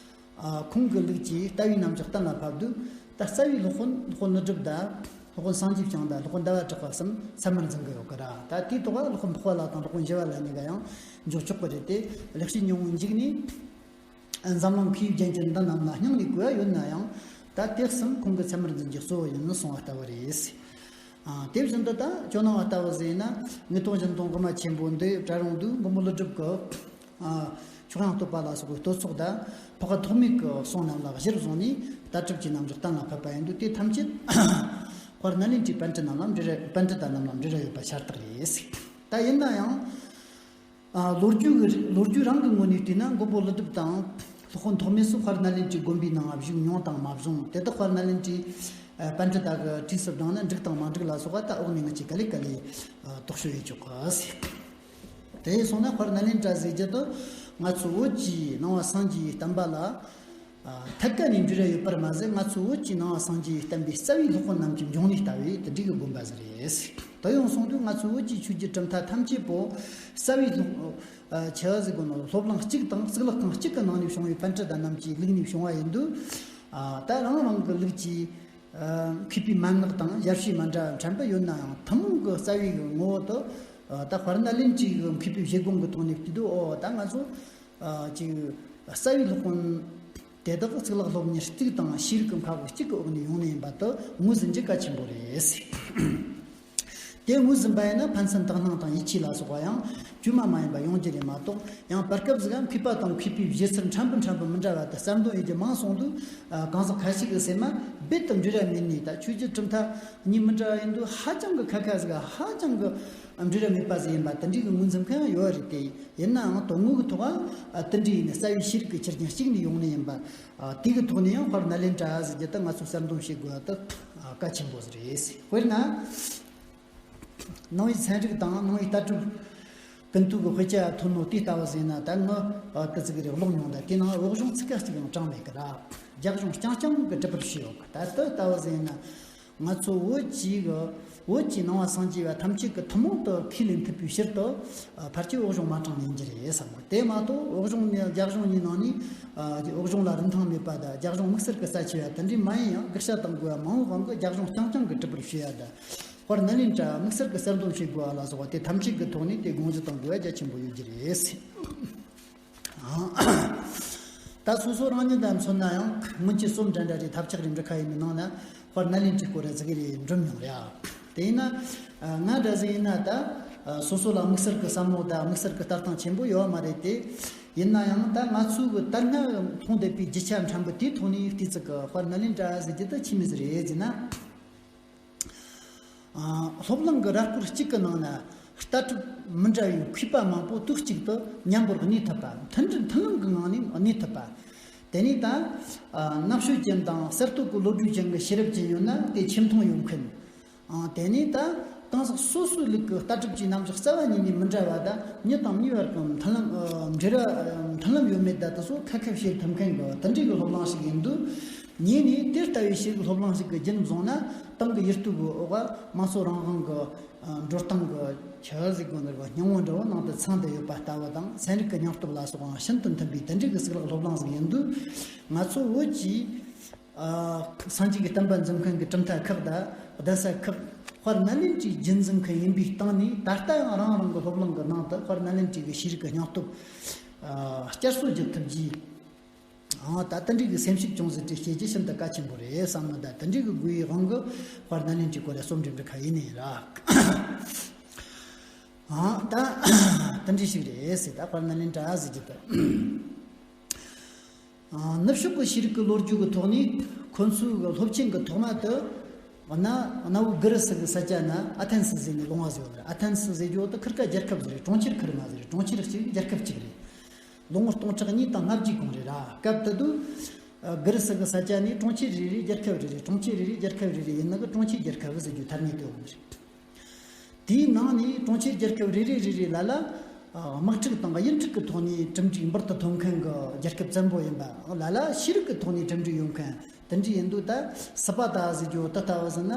ཨ། ཁོང་གི་ལུགས་ཀྱི་ལྟ་བའི་རྣམ་གཞག་གཏན་ལ་ཕབ་དུས། ད་རྩ་བའི་སློབ་དཔོན་སློབ་དཔོན་ཀླུ་སྒྲུབ་དང་། སློབ་དཔོན་སངས་རྒྱས་བསྐྱངས་དང་། སློབ་དཔོན་ཟླ་བ་གྲགས་པ་གསུམ་ཚད་མར་འཛིན་གྱི་ཡོད་ཀི་ར། ད་དེའི་ཐོག་སློབ་དཔོན་འཕགས་པ་ལྷ་དང་སློབ་དཔོན་ཞི་བ་ལྷ་གཉིས་ཀ་ཡང་འཇོག་ཆོག་གི་རེད་དེ། ལེགས་བཤད་སྙིང་པོའི་མཇུག་ནས། འཛམ་གླིང་མཁས་པའི་རྒྱན་གྱི་འདི་རྣམས་ལ་སྙིང་ནས་གུས་པ་ཡོད་ན་ཡང་། ད་དེ་གསུམ་ཁོང་གི་ཚད་མར་འཛིན་རྒྱུ་གཙོ་བོ་ཡིན་ནོ་གསུངས་པ་ལྟ་བུ་རེད། ཨ། དེ་བཞིན་དུ་ད་ཇོ་ནང་པ་ལྟ་བུ་ཟེར་ན། དངོས་སྟོང་སྦྱིན་སྟོང་དབུ་མ་ཆེན་པོ་འདི་གྲལ་རིམ་དུ་མགོན་པོ་ཀླུ་སྒྲུབ་ཀྱི། ཨ། མཆོག་དབྱིངས་བསྟོད་པ་ལ་སོགས་པའི་བསྟོད་ཚོགས་དང་འཕགས་པ་ཐོགས་མེད་ཀྱི་གསུང་རྣམས་ལ་གཞིར་བཟུང་ནས་ལྟ་གྲུབ་ཀྱི་རྣམ་གཞག་གཏན་ལ་ཕབ་པ་ཡིན་དུས། དེ་ཐམས་ཅད་དཔལ་ནཱ་ལེནྡྲའི་པཎྜི་ཏ་རྣམས་ལ་འབྲེལ་བ། པཎྜི་ཏ་རྣམས་ལ་འབྲེལ་བ་ཡོད་པ་ཤ་སྟག་རེད། ད་ཡིན་ན་ཡང་། ཨ། ལོ་རྒྱུས་ཀྱི། ལོ་རྒྱུས་རང་གི་ངོས་ནས་བལྟས་ན། མགོན་པོ་ཀླུ་སྒྲུབ་དང་སློབ་དཔོན་ཐོགས་མེད་སོགས་དཔལ་ནཱ་ལེནྡྲའི་དགོན་པའི་ནང་བཞུགས་མྱོང་དང་མ་བྱུང་། དེ་དག་དཔལ་ནཱ་ལེནྡྲའི། ཨ། པཎྜི་ཏ་གིས་བྲིས་སུ་བགྲངས་ན་འགྲིག་དང་མ་འགྲིག་ལ་སོགས་པ་ད་འོག་ནས་ང་ཚོས་ག་ལེ་ག་ལེ། ཨ། རྟོག་དཔྱོད་ཡེད་ཆོག་གི། དེ་སོང་ན་དཔལ་ནཱ་ལེནྡྲ་ཟེར་རྒྱུ་དེ་ང་ཚོ་བོད་ཀྱི་ནང་པ་སངས་རྒྱས་པའི་བསྟན་པ་ལ། ཨ། ཐད་ཀ་ནས་འབྲེལ་བ་ཡོད་པར་མ་ཟད། ང་ཚོ་བོད་ཀྱི་ནང་པ་སངས་རྒྱས་པའི་བསྟན་པའི་རྩ་བའི་སློབ་དཔོན་རྣམས་ཀྱི་འབྱུང་གནས་ལྟ་བུའི་དེ་འདྲའི་གི་དགོན་པ་ཟིག་རེད། དེ་ཡང་སོང་དུས་ང་ཚོ་བོད་ཀྱི་ཆོས་བརྒྱུད་གྲུབ་མཐའ་ཐམས་ཅད་པོ་རྩ་བའི་སློབ། ཨ། ཆི་ཟེར་དགོས་ནོ། སློབ་གླིང་གཅིག་དང་གཙུག་ལག་ཁང་གཅིག་གི་ནང་ནས་བྱུང་བའི་པཎྜི་ཏ་རྣམས་ཀྱི་ལུགས་ནས་བྱུང་བ་ཡིན་དུས། ཨ། ད་རང་རང་གི་ལུགས་ཀྱི། ཨ། མཁས་པའི་མན་ངག་དང་ཞབས་ཕྱི་མི་འདྲ་བ་ཕྲན་བུ་ཡོད་ན་ཡང་། ཐུན་མོང་གི་རྩ་བའི་ངོ་བོ་དེ། ཨ། ད་དཔལ་ནཱ་ལེནྡྲའི་མཁས་པའི་བཞེད་དགོངས་ཀྱི་ཐོག་ནས་བལྟས་དུས། ཨོ། ད་ང་ཚོ། ཨ། ཅིག་རྩ་བའི་སློབ་དཔོན་དེ་དག་གཙུག་ལག་སློབ་གཉེར་གཅིག་དང་ཤེས་རིག་གི་མཁའ་དབུགས་གཅིག་གི་འོག་ནས་ཡོང་ནི་ཡིན་པ་དེ་ངོས་ཟིན་རྒྱུ་གལ་ཆེན་པོ་རེད། དེ་ངོས་ཟིན་པ་ཡིན་ན་ཕན་སེམས་དག་སྣང་དང་ཡིད་ཆེས་ལ་སོགས་པ་ཡང་བཅོས་མ་མ་ཡིན་པ་ཡོང་རྒྱུ་རེད་མ་གཏོགས། ཡང་བར་སྐབས་ཟིག་མཁས་པ་དང་མཁས་པའི་བཞེད་ཚུལ་ཕྲན་བུ་ཕྲན་བུ་མི་འདྲ་བ་དེ་གསར་འདོན་ཡེད་རྒྱུ་མང་སོང་དུས། ཨ། གང་ཟག་ཁ་ཤས་ཀྱི་སེམས་མ་རྦད་དེ་འབྲེལ་བ་མེད་ནས། ད་ཆོས་བརྒྱུད་གྲུབ་མཐའ་གཉིས་མི་འདྲ་བ་ཡིན་དུས་ཧ་ཅང་གི་ཁ་ཁ་ཟིག་ཧ་ཅང་གི་འབྲེལ་བ་མེད་པ་ཟིག་ཡིན་པ་དེ་འདྲའི་གི་ངོས་འཛིན་མཁན་ཡང་ཡོད་རེད་དེ། ཡིན་ནའང་དོན་དངོས་ཀྱི་ཐོག་ཨ། དེ་འདྲ་ཡིན་ན་རྩ་བའི་ཤེས་རིག་གི་ཆ་རྐྱེན་གཅིག་ནས་ཡོང་ནི་ཡིན་པ། ཨ། དེ་གི་ཐོག་ནས་ཡང་དཔལ་ནཱ་ལེནྡྲ་ཟེར་རྒྱུ་དེ་ང་ཚོས་གསར་འདོན་བྱེད་དགོས་པ་དེ། ཨ། གལ་ཆེན་པོ་ཟིག་རེད། དཔེར་ན། ནང་པའི་ཚན་རིག་དང་ནང་པའི་ལྟ་གྲུབ་ཀུན་བཏུས་ཀྱི་དཔེ་ཆ་ཐོན་ནོ་དེ་ལྟ་བུ་ཟིག་ན། ད་ངས། ཨ། དེ་ཙིག་རེ་ཀློག་མྱོང་། ད་དེའི་ནང་འོག་གཞུང་ཚིག་ཁ་གཅིག་ཡང་དྲངས་མེད་ཀི་ར། རྒྱ་གཞུང་རྐྱང་རྐྱང་གི་འབྲི་བར་བྱས་ཡོད་ཀི། ད་དེ་ལྟ་བུ་ཟིག་ན། ང་ཚོ་བོད་ཀྱི་གི། བོད་ཀྱི་ནང་པ་སངས་རྒྱས་པ་ཐམས་ཅད་ཀྱིས་ཐུན་མོང་དུ་ཁས་ལེན་ཐུབ་པའི་ཕྱིར་དུ། ཨ། ཕལ་ཆེར་འོག་གཞུང་མ་དྲངས་ནས་ཡིན་རྒྱུ་རེད་བསམ་གི། དེ་མ་གཏོགས་འོག་གཞུང་ནས། རྒྱ་གཞུང་གཉིས་ནང་ནས། ཨ། འོག་གཞུང་ལ་རིན་ཐང་མེད་པ་དང་། རྒྱ་གཞུང་དམིགས་བསལ་གྱི་རྩ་ཆེ་བ་དེ་འདྲ་མ་ཡིན་ཡང་། དགག་བྱ་དང་འགལ་བ་མང་བོ་སྒང་གི་རྒྱ་གཞུང་རྐྱང་རྐྱང་གི་འབྲི་བར་བྱས་ཡ་དང་། དཔལ་ནཱ་ལེནྡྲ་དམིགས་བསལ་གྱི་གསར་འདོན་བྱེད་དགོས་པ་ལ་སོགས་པ་དེ་ཐམས་ཅད་ཀྱི་ཐོག་ནས་དེ་དགོངས་གཞི་དང་དགོས་པ་རྒྱ་ཆེན་པོ་ཡོད་རྒྱུ་རེད། ད་སོ་སོ་རང་ཉིད་ལ་མཚོན་ན་ཡང་སྔོན་གྱི་རྩོམ་འདྲ་འདྲ་རེད། ཐབས་ཆག་རེད། འབྲི་ཁ་ཡིན་ནང་ན་དཔལ་ནཱ་ལེནྡྲའི་སྐོར་ར་ཟིག་རེ་འགྲུབ་མྱོང་རེད། དེ་ཡིན་ན་ང་འདྲ་ཟིག་ཡིན་ན་ད་སོ་སོ་ལ་དམིགས་བསལ་གྱི་བསམ་བློ་དང་དམིགས་བསལ་གྱི་ལྟ་སྟངས་ཆེན་པོ་ཡོད་མ་རེད་དེ། ཡིན་ན་ཡང་ད་ང་ཚོའི་གི་ད་སྔ་མཐོང་བསྡད་པའི་རྒྱུ་ཆ་ཕྲན་བུ་དེའི་ཐོག་ནས་བལྟས་ཚིག་གི་དཔལ་ནཱ་ལེནྡྲ་ཟེར་རྒྱུ་དེ་ཆི་མོ་ཟིག་རེད་ཟེར་ན། སློབ་གླིང་གི་ར་སྐོར་གཅིག་གི་ནང་ན་ལྟ་གྲུབ་མི་འདྲ་བའི་མཁས་པ་མང་པོ་དུས་གཅིག་ཏུ་མཉམ་པོར་གནས་ཐུབ་པ། མཐུན་སྒྲིལ་མཐུན་ལམ་གྱི་ངང་ནས་གནས་ཐུབ་པ། དེ་ནས་ད་རྣམ་དཔྱོད་ཅན་དང་གསར་གཏོད་ཀྱི་བློ་གྲོས་ཅན་གྱི་ཤེས་རབ་ཅན་ཡོད་ན་དེ་ཆེ་མཐོང་ཡོད་མཁན། དེ་ནས་ད་གང་ཟག་སོ་སོའི་ལུགས་ཀྱི་ལྟ་གྲུབ་ཀྱི་རྣམ་གཞག་རྩ་བ་ཉིད་ནས་མི་འདྲ་བ་དང་མྱི་དང་མྱི་བར་གྱི་མཐུན་ལམ་འབྲེལ་བ་མཐུན་ལམ་ཡོད་མེད་ད་དེ་ཚོ་ཁ་ཁ་བྱེད་ཐུབ་མཁན་གྱི་དེ་འདྲའི་གི་སློབ་གླིང་ཞིག་ཡིན་དུས། ངས་ནི་དེ་ལྟ་བུའི་ཤེས་རིག་སློབ་གླིང་ཞིག་གི་རྒྱུན་བཟུང་ན་ཏང་གི་ཡིར་གཏུག་གི་འོག་དམངས་གཙོ་རང་དབང་གི་འགྲོ་སྟངས་ཀྱི་ཆ་ཟིག་གོ་འདིར་བ་སྙིང་བོ་འདྲ་བོ་ནང་དུ་ཚང་བསྡད་ཡོད་པ་ལྟ་བུ་དང་། ཚན་རིག་གི་སྙིང་སྟོབས་ལ་སོགས་པའང་ཤིན་ཏུ་མཐུན་པའི་དེ་འདྲའི་གི་གཙུག་ལག་སློབ་གླིང་ཟིག་ཡིན་དུས། ང་ཚོ་བོད་ཀྱི་སངས་རྒྱས་ཀྱི་བསྟན་པ་འཛིན་མཁན་གྱི་གྲུབ་མཐའ་ཁག་དང་གདན་ས་ཁག་དཔལ་ནཱ་ལེནྡྲའི་རྒྱུན་འཛིན་མཁན་ཡིན་པའི་སྟེང་ནས། ད་ལྟ་ཡང་རང་རང་གི་སློབ་གླིང་གི་ནང་དུ་དཔལ་ནཱ་ལེནྡྲའི་གི་ཤེས་རིག་གི་སྙིང་སྟོབས་བསྐྱར་གསོ་རྒྱག་ཐུབ་རྒྱུའི། ཨང་། ད་དེ་འདྲའི་གི་སེམས་ཤུགས་ཅུང་ཟད་དེ་སྐྱེད་རྒྱུ་ཤིན་ཏུ་གལ་ཆེན་པོ་རེད་བསམ་ནི། ད་དེ་འདྲའི་གི་དགོས་ཡི་དབང་གིས་དཔལ་ནཱ་ལེནྡྲའི་སྐོར་ལ་རྩོམ་འབྲི་འབྲི་ཁ་ཡིན་ནི་ར། ཨང་། ད་དེ་འདྲའི་ཞིག་རེད་ཟེར། ད་དཔལ་ནཱ་ལེནྡྲ་ཟེར་རྒྱུ་དེ། ཨང་། ནུབ་ཕྱོགས་ཀྱི་ཤེས་རིག་གི་ལོ་རྒྱུས་ཀྱི་ཐོག་ནས་ཁོ་ཚོའི་གི་སློབ་ཆེན་གྱི་ཐོག་མ་དུ། གནའ་གནའ་བོའི་གྷི་རི་སི་གི་ས་ཆ་ན་ཨ་ཐན་སི་ཟེར་ནས་ལུང་བ་ཟིག་ཡོད་རེད། ཨ་ཐན་སི་ཟེར་རྒྱུ་དེ་ཁིར་ཀ་རྒྱལ་ཁབ་ཟིག་རེད། གྲོང་ཁྱེར་ཁིར་མ་ཟིག་རེད། གྲོང་ཁྱེར་གཅིག་རྒྱལ་ཁབ་གཅིག་རེད། ལོ་ངོ་སྟོང་ཕྲག་གཉིས་དང་ལྔ་བརྒྱའི་གོང་རེད་ར། སྐབས་དེ་དུས་གྷི་རི་སི་གི་ས་ཆ་ནས་གྲོང་ཁྱེར་རེ་རེ་རྒྱལ་ཁབ་རེ་རེ། གྲོང་ཁྱེར་རེ་རེ་རྒྱལ་ཁབ་རེ་རེ་ཡིན་ནི་གི་གྲོང་ཁྱེར་རྒྱལ་ཁབ་ཟེར་རྒྱུ་ཐ་སྙད་དེ་ཡོད་ནི་རེད། དེའི་ནང་ནས་གྲོང་ཁྱེར་རྒྱལ་ཁབ་རེ་རེ་རེ་རེ་ལ་ལ་དམག་འཁྲུག་དང་གཡུལ་འཁྲུག་གི་ཐོག་ནས་གྲུབ་འབྲས་འབུར་དུ་ཐོན་མཁན་གྱི་རྒྱལ་ཁབ་བཙན་པོ་ཡིན་པ། ལ་ལ་ཤེས་རིག་གི་ཐོག་ནས་གྲུབ་འབྲས་ཡོད་མཁན་དེ་འདྲ་ཡིན་དུས། ད་སི་པ་ཏ་ཟེར་རྒྱུ་དེ་ལྟ་བུ་ཟེར་ན།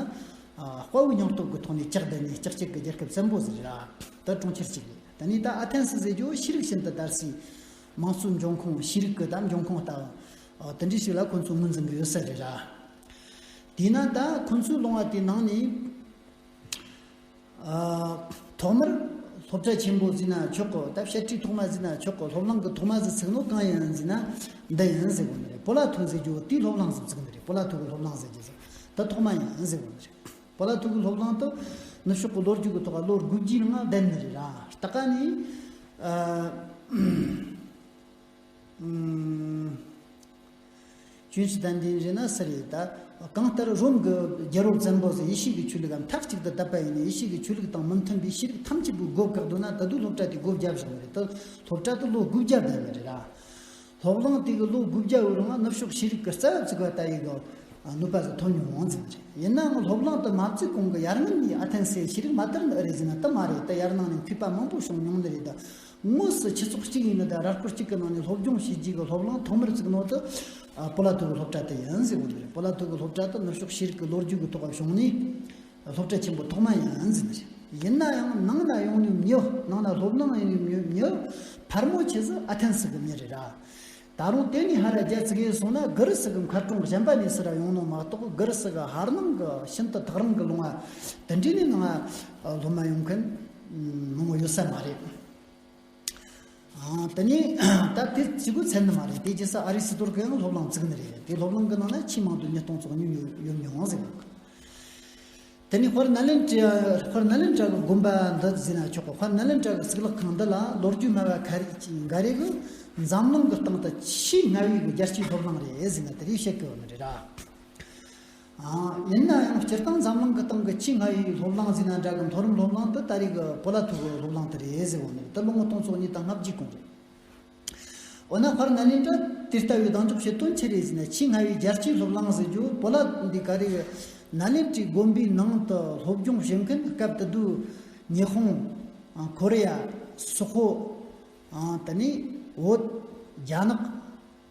དཔའ་བོའི་སྙིང་སྟོབས་ཀྱི་ཐོག་ནས་ལྕགས་ལྡན་ནས་ལྕགས་གཅིག་གི་རྒྱལ་ཁབ་བཙན་པོ་ཟིག་རེད་ར། ད་གྲོང་ཁྱེར་གཅིག་རེད། དེ་ནས་ད་ཨ་ཐན་སི་ཟེར་རྒྱུ་ཤེས་རིག་ཤིན་ཏུ་དར་སའི་དམངས་གཙོའི་འབྱུང་ཁུངས། ཤེས་རིག་གི་ད་འབྱུང་ཁུངས་ལྟ་བུ་དེ་འདྲ་ཞིག་ལ་ཁོ་ཚོ་ངོས་འཛིན་གི་ཡོད་ས་རེད་ར། དེས་ན་ད་ཁོ་ཚོའི་ལུང་བ་དེའི་ནང་ནས། ཨ། ཐོག་མར་སློབ་གྲྭ་ཆེན་པོ་ཟེར་ན་ཆོག་གི། ད་བཤད་ཁྲིད་ཐོག་མ་ཟེར་ན་ཆོག་གི། སློབ་གླིང་གི་ཐོག་མ་ཟིག་ཚུགས་ནོ་གང་ཡིན་ཟེར་ན་འདི་ཡིན་ཟེར་གོ་ནི་རེད། པོ་ལ་ཐུ་ཟེར་རྒྱུ་དེའི་སློབ་གླིང་ཟིག་བཙུགས་ནི་རེད། པོ་ལ་ཐུ་གི་སློབ་གླིང་ཟེར་རྒྱུ་ཟིག་ད་ཐོག་མ་ཡིན་ཟེར་གོ་ནི་རེད། པོ་ལ་ཐུ་གི་སློབ་གླིང་དུ་ནུབ་ཕྱོགས་གི་ལོ་རྒྱུས་གི་ཐོག་ལ་ལོ་དགུ་བརྒྱའི་ནང་བསྡད་ནི་རེད་ར། ད་ག་ནི། ཨ། ཨུམ། ཅུན་ཤི་དན་ཏིན་རེད་ན་སུ་རེད། ད་གང་ལྟར་རོམ་གྱི་རྒྱལ་པོ་བཙན་པོ་ཟིག་ཡེ་ཤུ་གི་ཆོས་ལུགས་ལ་མཐའ་གཅིག་ཏུ་དད་པ་ཡིན་ནས། ཡེ་ཤུ་གི་ཆོས་ལུགས་དང་མི་མཐུན་པའི་ཤེས་རིག་ཐམས་ཅད་པོ་སྒོ་བཀག་འདུག་ན། ད་དུང་སློབ་གྲྭ་དེ་སྒོ་བརྒྱབ་བཞག་ནི་རེད། ད་སློབ་གྲྭ་དེ་ལོ་དགུ་བརྒྱ་བསྡད་ནི་རེད་ར། སློབ་གླིང་དེ་གི་ལོ་དགུ་བརྒྱ་བོའི་རིང་ནུབ་ཕྱོགས་ཤེས་རིག་གི་རྩ་བ་བཙུགས་པ་ལྟ་བུའི་གི་ནུས་པ་ཟིག་ཐོན་མྱོང་ཟིག་རེད། ཡིན་ནའང་སློབ་གླིང་དུ་མ་བཙུགས་གོང་གི་ཡར་སྔོན་ནས་ཨ་ཐན་སི་ཤེས་རིག་མ་དར་ནི་ཨེ་རེད་ཟེར་ན་དེ་མ་རེད། ད་ཡར་ནང་ནས་མཁས་པ་མང་པོ་བྱུང་མྱོང་ནི་རེད། ད་དངོས་སུ་ཆོས་ཚོགས་གཅིག་ཡིན་ནི་དང་ར་སྐོར་གཅིག་གི་ནང་ནས་སློབ་སྦྱོང་བྱེད་རྒྱུ་གི་སློབ་གླིང་ཐོག་མར་བཙུགས་ནོ་དེ་པོ་ལ་ཐུ་གི་སློབ་གྲྭ་དེ་ཡིན་ཟེར་གོ་ནི་རེད། པོ་ལ་ཐུ་གི་སློབ་གྲྭ་དེ་ནུབ་ཕྱོགས་ཤེས་རིག་གི་ལོ་རྒྱུས་ཀྱི་ཐོག་བྱུང་ནི་སློབ་གྲྭ་ཆེན་པོ་ཐོག་མ་ཡིན་ཟེར་ནི་རེད། ཡིན་ན་ཡང་ནང་ན་ཡོང་ནི་མྱི། ནང་ན་སློབ་གླིང་ཡོང་ནི་མྱི་ཕལ་མོ་ཆེ་ཟིག་ཨ་ཐན་སི་གི་མྱི་རེད་ར། ད་རུང་དེ་ནས་ཧ་ར་རྒྱ་བཙུགས་ཡས་སོང་ན་གྷི་རི་སི་གི་མཁར་གྲོང་གཞན་པ་ནས་སུ་ར་ཡོང་ནོ་མ་གཏོགས། གྷི་རི་སི་གི་ཧར་ནང་གི་ཤིན་ཏུ་ཐག་རིང་གི་ལུང་བ་དེ་འདྲ་ནས་ནང་སློབ་མ་ཡོང་མཁན་མང་བོ་ཡོད་ས་མ་རེད། ཨང་། དེ་ནས་ད་དེ་གཅིག་པུ་ཚད་ནི་མ་རེད། དེ་རྗེས་སུ་ཨ་རི་སི་ཏོར་གི་ཡང་སློབ་གླིང་བཙུགས་ནི་རེད། དེ་སློབ་གླིང་གི་ནང་ན་ཆེས་མང་དུ་མྱི་སྟོང་ཚོ་གཉིས་ཡོད་ཡོད་མྱོང་ཟེར་གི། དེ་ནས་དཔལ་ནཱ་ལེནྡྲ། དཔལ་ནཱ་ལེནྡྲ་གི་དགོན་པ་འདི་ཟེར་ན་ཆོག་གི། དཔལ་ནཱ་ལེནྡྲ་གི་གཙུག་ལག་ཁང་འདི་ལ་ལོ་རྒྱུས་སྨྲ་བ་ག་རེ་ག་རེ་གིས་འཛམ་གླིང་གི་སྟེང་དུ་ཆེས་སྔ་བའི་གི་རྒྱལ་སྤྱིའི་སློབ་གླིང་རེད་ཟེར་ན་དེ་རེད་བཤད་གི་ཡོད་ནི་རེད་ར། ཨ། ཡིན་ན་ཡང་སྤྱིར་བཏང་འཛམ་གླིང་གི་སྟེང་གི་ཆེས་སྔ་བའི་སློབ་གླིང་ཟེར་ན་འདྲ་གི། མཐོ་རིམ་སློབ་གླིང་དེ་ད་རེས་གི་པོ་ལ་ཐུ་གི་སློབ་གླིང་དེ་རེད་ཟེར་གོ་ནི་རེད། དེ་ལོ་ངོ་སྟོང་ཚོ་གཉིས་དང་ལྔ་བརྒྱའི་གོང་རེད། འོ་ན་དཔལ་ནཱ་ལེནྡྲ་དེ་ལྟ་བུའི་གདེང་འཇོག་བྱེད་དོན་ཅི་རེད་ཟེར་ན། ཆེས་སྔ་བའི་རྒྱལ་སྤྱིའི་སློབ་གླིང་ཟེར་རྒྱུ་པོ་ལ་འདི་ག་རེ། ནཱ་ལེནྡྲའི་དགོན་པའི་ནང་དུ་སློབ་སྦྱོང་བྱེད་མཁན་སྐབས་དེ་དུས་ཉི་ཧོང་། ཨ། ཁོ་རེ་ཡ། སོག་པོ། ཨ། དེ་ནས་བོད། རྒྱ་ནག།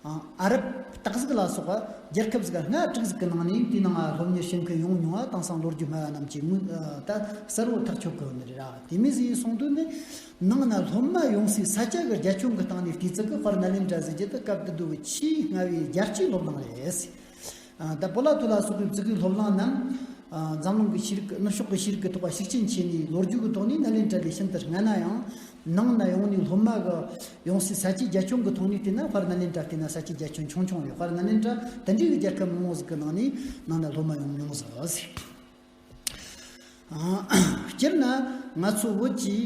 ཨ། ཨ་རབ་སྟག་གཟིག་ལ་སོགས་པ་རྒྱལ་ཁབ་ཟིག་ལྔ་དྲུག་ཟིག་གི་ནང་ནས་དེའི་ནང་སློབ་གཉེར་བྱེད་མཁན་ཡོང་མྱོང་བ། དེང་སང་ལོ་རྒྱུས་སྨྲ་བ་རྣམས་ཀྱིས་ངོས། ཨ། ད་གསལ་བོ་ཐག་ཆོད་གི་ཡོད་ནི་རེད་ར། དེ་མོ་ཟིག་ཡིན་སོང་དུས་ནི། ནང་ན་སློབ་མ་ཡོང་སའི་ས་ཆ་གི་རྒྱ་ཁྱོན་གི་སྟེང་ནས་བལྟས་ཚེ་གི་དཔལ་ནཱ་ལེནྡྲ་ཟེར་རྒྱུ་དེ་སྐབས་དེ་དུས་ཆེས་སྔ་བའི་རྒྱལ་སྤྱིའི་སློབ་གླིང་རེད། ཨ། ད་པོ་ལ་ཐུ་ལ་སོགས་པའི་བཙུགས་པའི་སློབ་གླིང་རྣམས་ འཛམ་གླིང་གི་ཤེས་རིག་ནུབ་ཕྱོགས་ཀྱི་ཤེས་རིག་གི་ཐོག་ལ་ཤུགས་རྐྱེན་ཆེ་ནས་ལོ་རྒྱུས་ཀྱི་ཐོག་ནས་ནཱ་ལེནྡྲ་ལས་ཤིན་ཏུ་སྔ་ན་ཡང་། ནང་ན་ཡོང་ནས་སློབ་མ་གི་ཡོང་སའི་ས་ཆའི་རྒྱ་ཁྱོན་གྱི་ཐོག་ནས་བལྟས་ན། དཔལ་ནཱ་ལེནྡྲ་བལྟས་ན་ས་ཆའི་རྒྱ་ཁྱོན་ཆུང་ཆུང་རེད། དཔལ་ནཱ་ལེནྡྲ་དེ་འདྲའི་གི་རྒྱལ་ཁབ་མང་བོ་ཟིག་གི་ནང་ནས་ནང་ན་སློབ་མ་ཡོང་མྱོང་ཟིག་ཟེར། སྤྱིར་ན་ང་ཚོ་བོད་ཀྱི་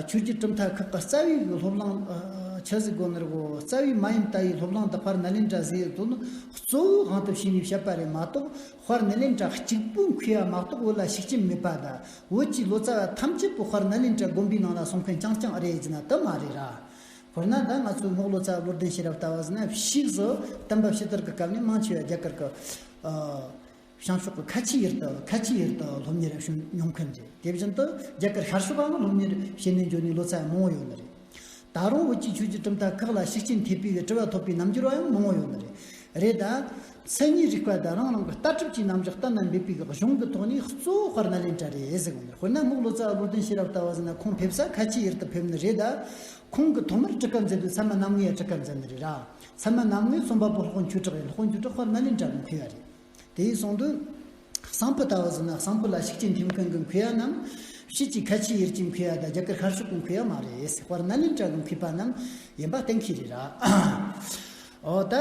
ཆོས་བརྒྱུད་གྲུབ་མཐའ་ཁག་གི་རྩ་བའི་སློབ་གླིང་། ཆི་ཟིག་གོ་ནར་གོ་རྩ་བའི་མ་ཡིན་ལྟ་བུའི་སློབ་གླིང་དུ་དཔལ་ནཱ་ལེནྡྲ་ཟེར་དོན་གཙོ་བོའི་དབང་དུ་བྱས་ནས་བཤད་པ་རེད་མ་གཏོགས། དཔལ་ནཱ་ལེནྡྲ་གཅིག་པུ་མཁས་པ་མ་གཏོགས་བོད་ལ་ཤུགས་རྐྱེན་མེད་པ་དང་། བོད་ཀྱི་ལོ་ཙཱ་བ་ཐམས་ཅད་པོ་དཔལ་ནཱ་ལེནྡྲ་དགོན་པའི་ནང་ལ་སོང་མཁན་རྐྱང་རྐྱང་རེད་ཟེར་ན་དེ་མ་རེད་ར། དཔེར་ན་ད་ང་ཚོའི་རྔོག་ལོ་ཙཱ་བ་བློ་ལྡན་ཤེས་རབ་ལྟ་བུ་ཟེར་ན་ཕྱིས་སུ་བསྟན་པ་ཕྱི་དར་གྱི་སྐབས་ནས་མང་ཆེ་བ་རྒྱ་གར་གྱི་བྱང་ཕྱོགས་ཀྱི་ཁ་ཆེའི་ཡུལ་དུ། ཁ་ཆེའི་ཡུལ་དུ་སློབ་གཉེར་བྱུང་མྱོང་མཁན་རེད། དེ་བཞིན་དུ་རྒྱ་གར་ཤར་ཕྱོགས་ལའང་སློབ་གཉེར་བྱེད་ནས་འབྱོར་ནས་ལོ་ཙཱ་མང་བོ་ཡོད་ནི་རེད། ད་རུང་བོད་ཀྱི་ཆོས་བརྒྱུད་གྲུབ་མཐའ་ཁག་ལ་ཤུགས་རྐྱེན་ཐེབས་པའི་དྲི་བ་ཐོབ་པའི་རྣམ་འགྱུར་བ་ཡང་མང་བོ་ཡོད་ནི་རེད། རེད་ད། མཚན་ཉིད་རིག་པ་དང་རང་རང་གི་ལྟ་གྲུབ་ཀྱི་རྣམ་གཞག་གཏན་ལ་འབེབས་པའི་གཞུང་གི་ཐོག་ནས་གཙོ་བོ་དཔལ་ནཱ་ལེནྡྲ་རེད་ཟེར་གོ་ནི་རེད། དཔེར་ན་རྔོག་ལོ་ཙཱ་བ་བློ་ལྡན་ཤེས་རབ་ལྟ་བུ་ཟེར་ན་ཁོང་ཕེབས་ས་ཁ་ཆེའི་ཡུལ་དུ་ཕེབས་ནི་རེད་ད། ཁོང་གིས་ཐོག་མར་གྲུ་ཁ་མཛད་དུས་ཚད་མ་རྣམ་ལྔས་གྲུ་ཁ་མཛད་ནི་རེད་ར། ཚད་མ་རྣམ་ལྔའི་རྩོམ་པ་པོ་སློབ་དཔོན་ཆོས་གྲགས་ཡིན། སློབ་དཔོན་ཆོས་གྲགས་དཔལ་ནཱ་ལེནྡྲ་གི་མཁས་པ་རེད། དེ་ཡིན་སོང་དུས། གསང་ཕུ་ལྟ་བུ་ཟེར་ན་གསང་ཕུ་ལ་ཤུགས་རྐྱེན་ཐེབས་མཁན་གྱི་མཁས་པ་རྣམས་ཕྱིས་ཀྱི་ཁ་ཆེའི་ཡུལ་གྱི་མཁས་པ་དང་རྒྱ་གར་ཤར་ཕྱོགས་ཀྱི་མཁས་པ་མ་རེད། དཔལ་ནཱ་ལེནྡྲ་གི་མཁས་པ་རྣམས་ཡིན་པ་གཏན་འཁེལ་རེད་ར། འོ་ད།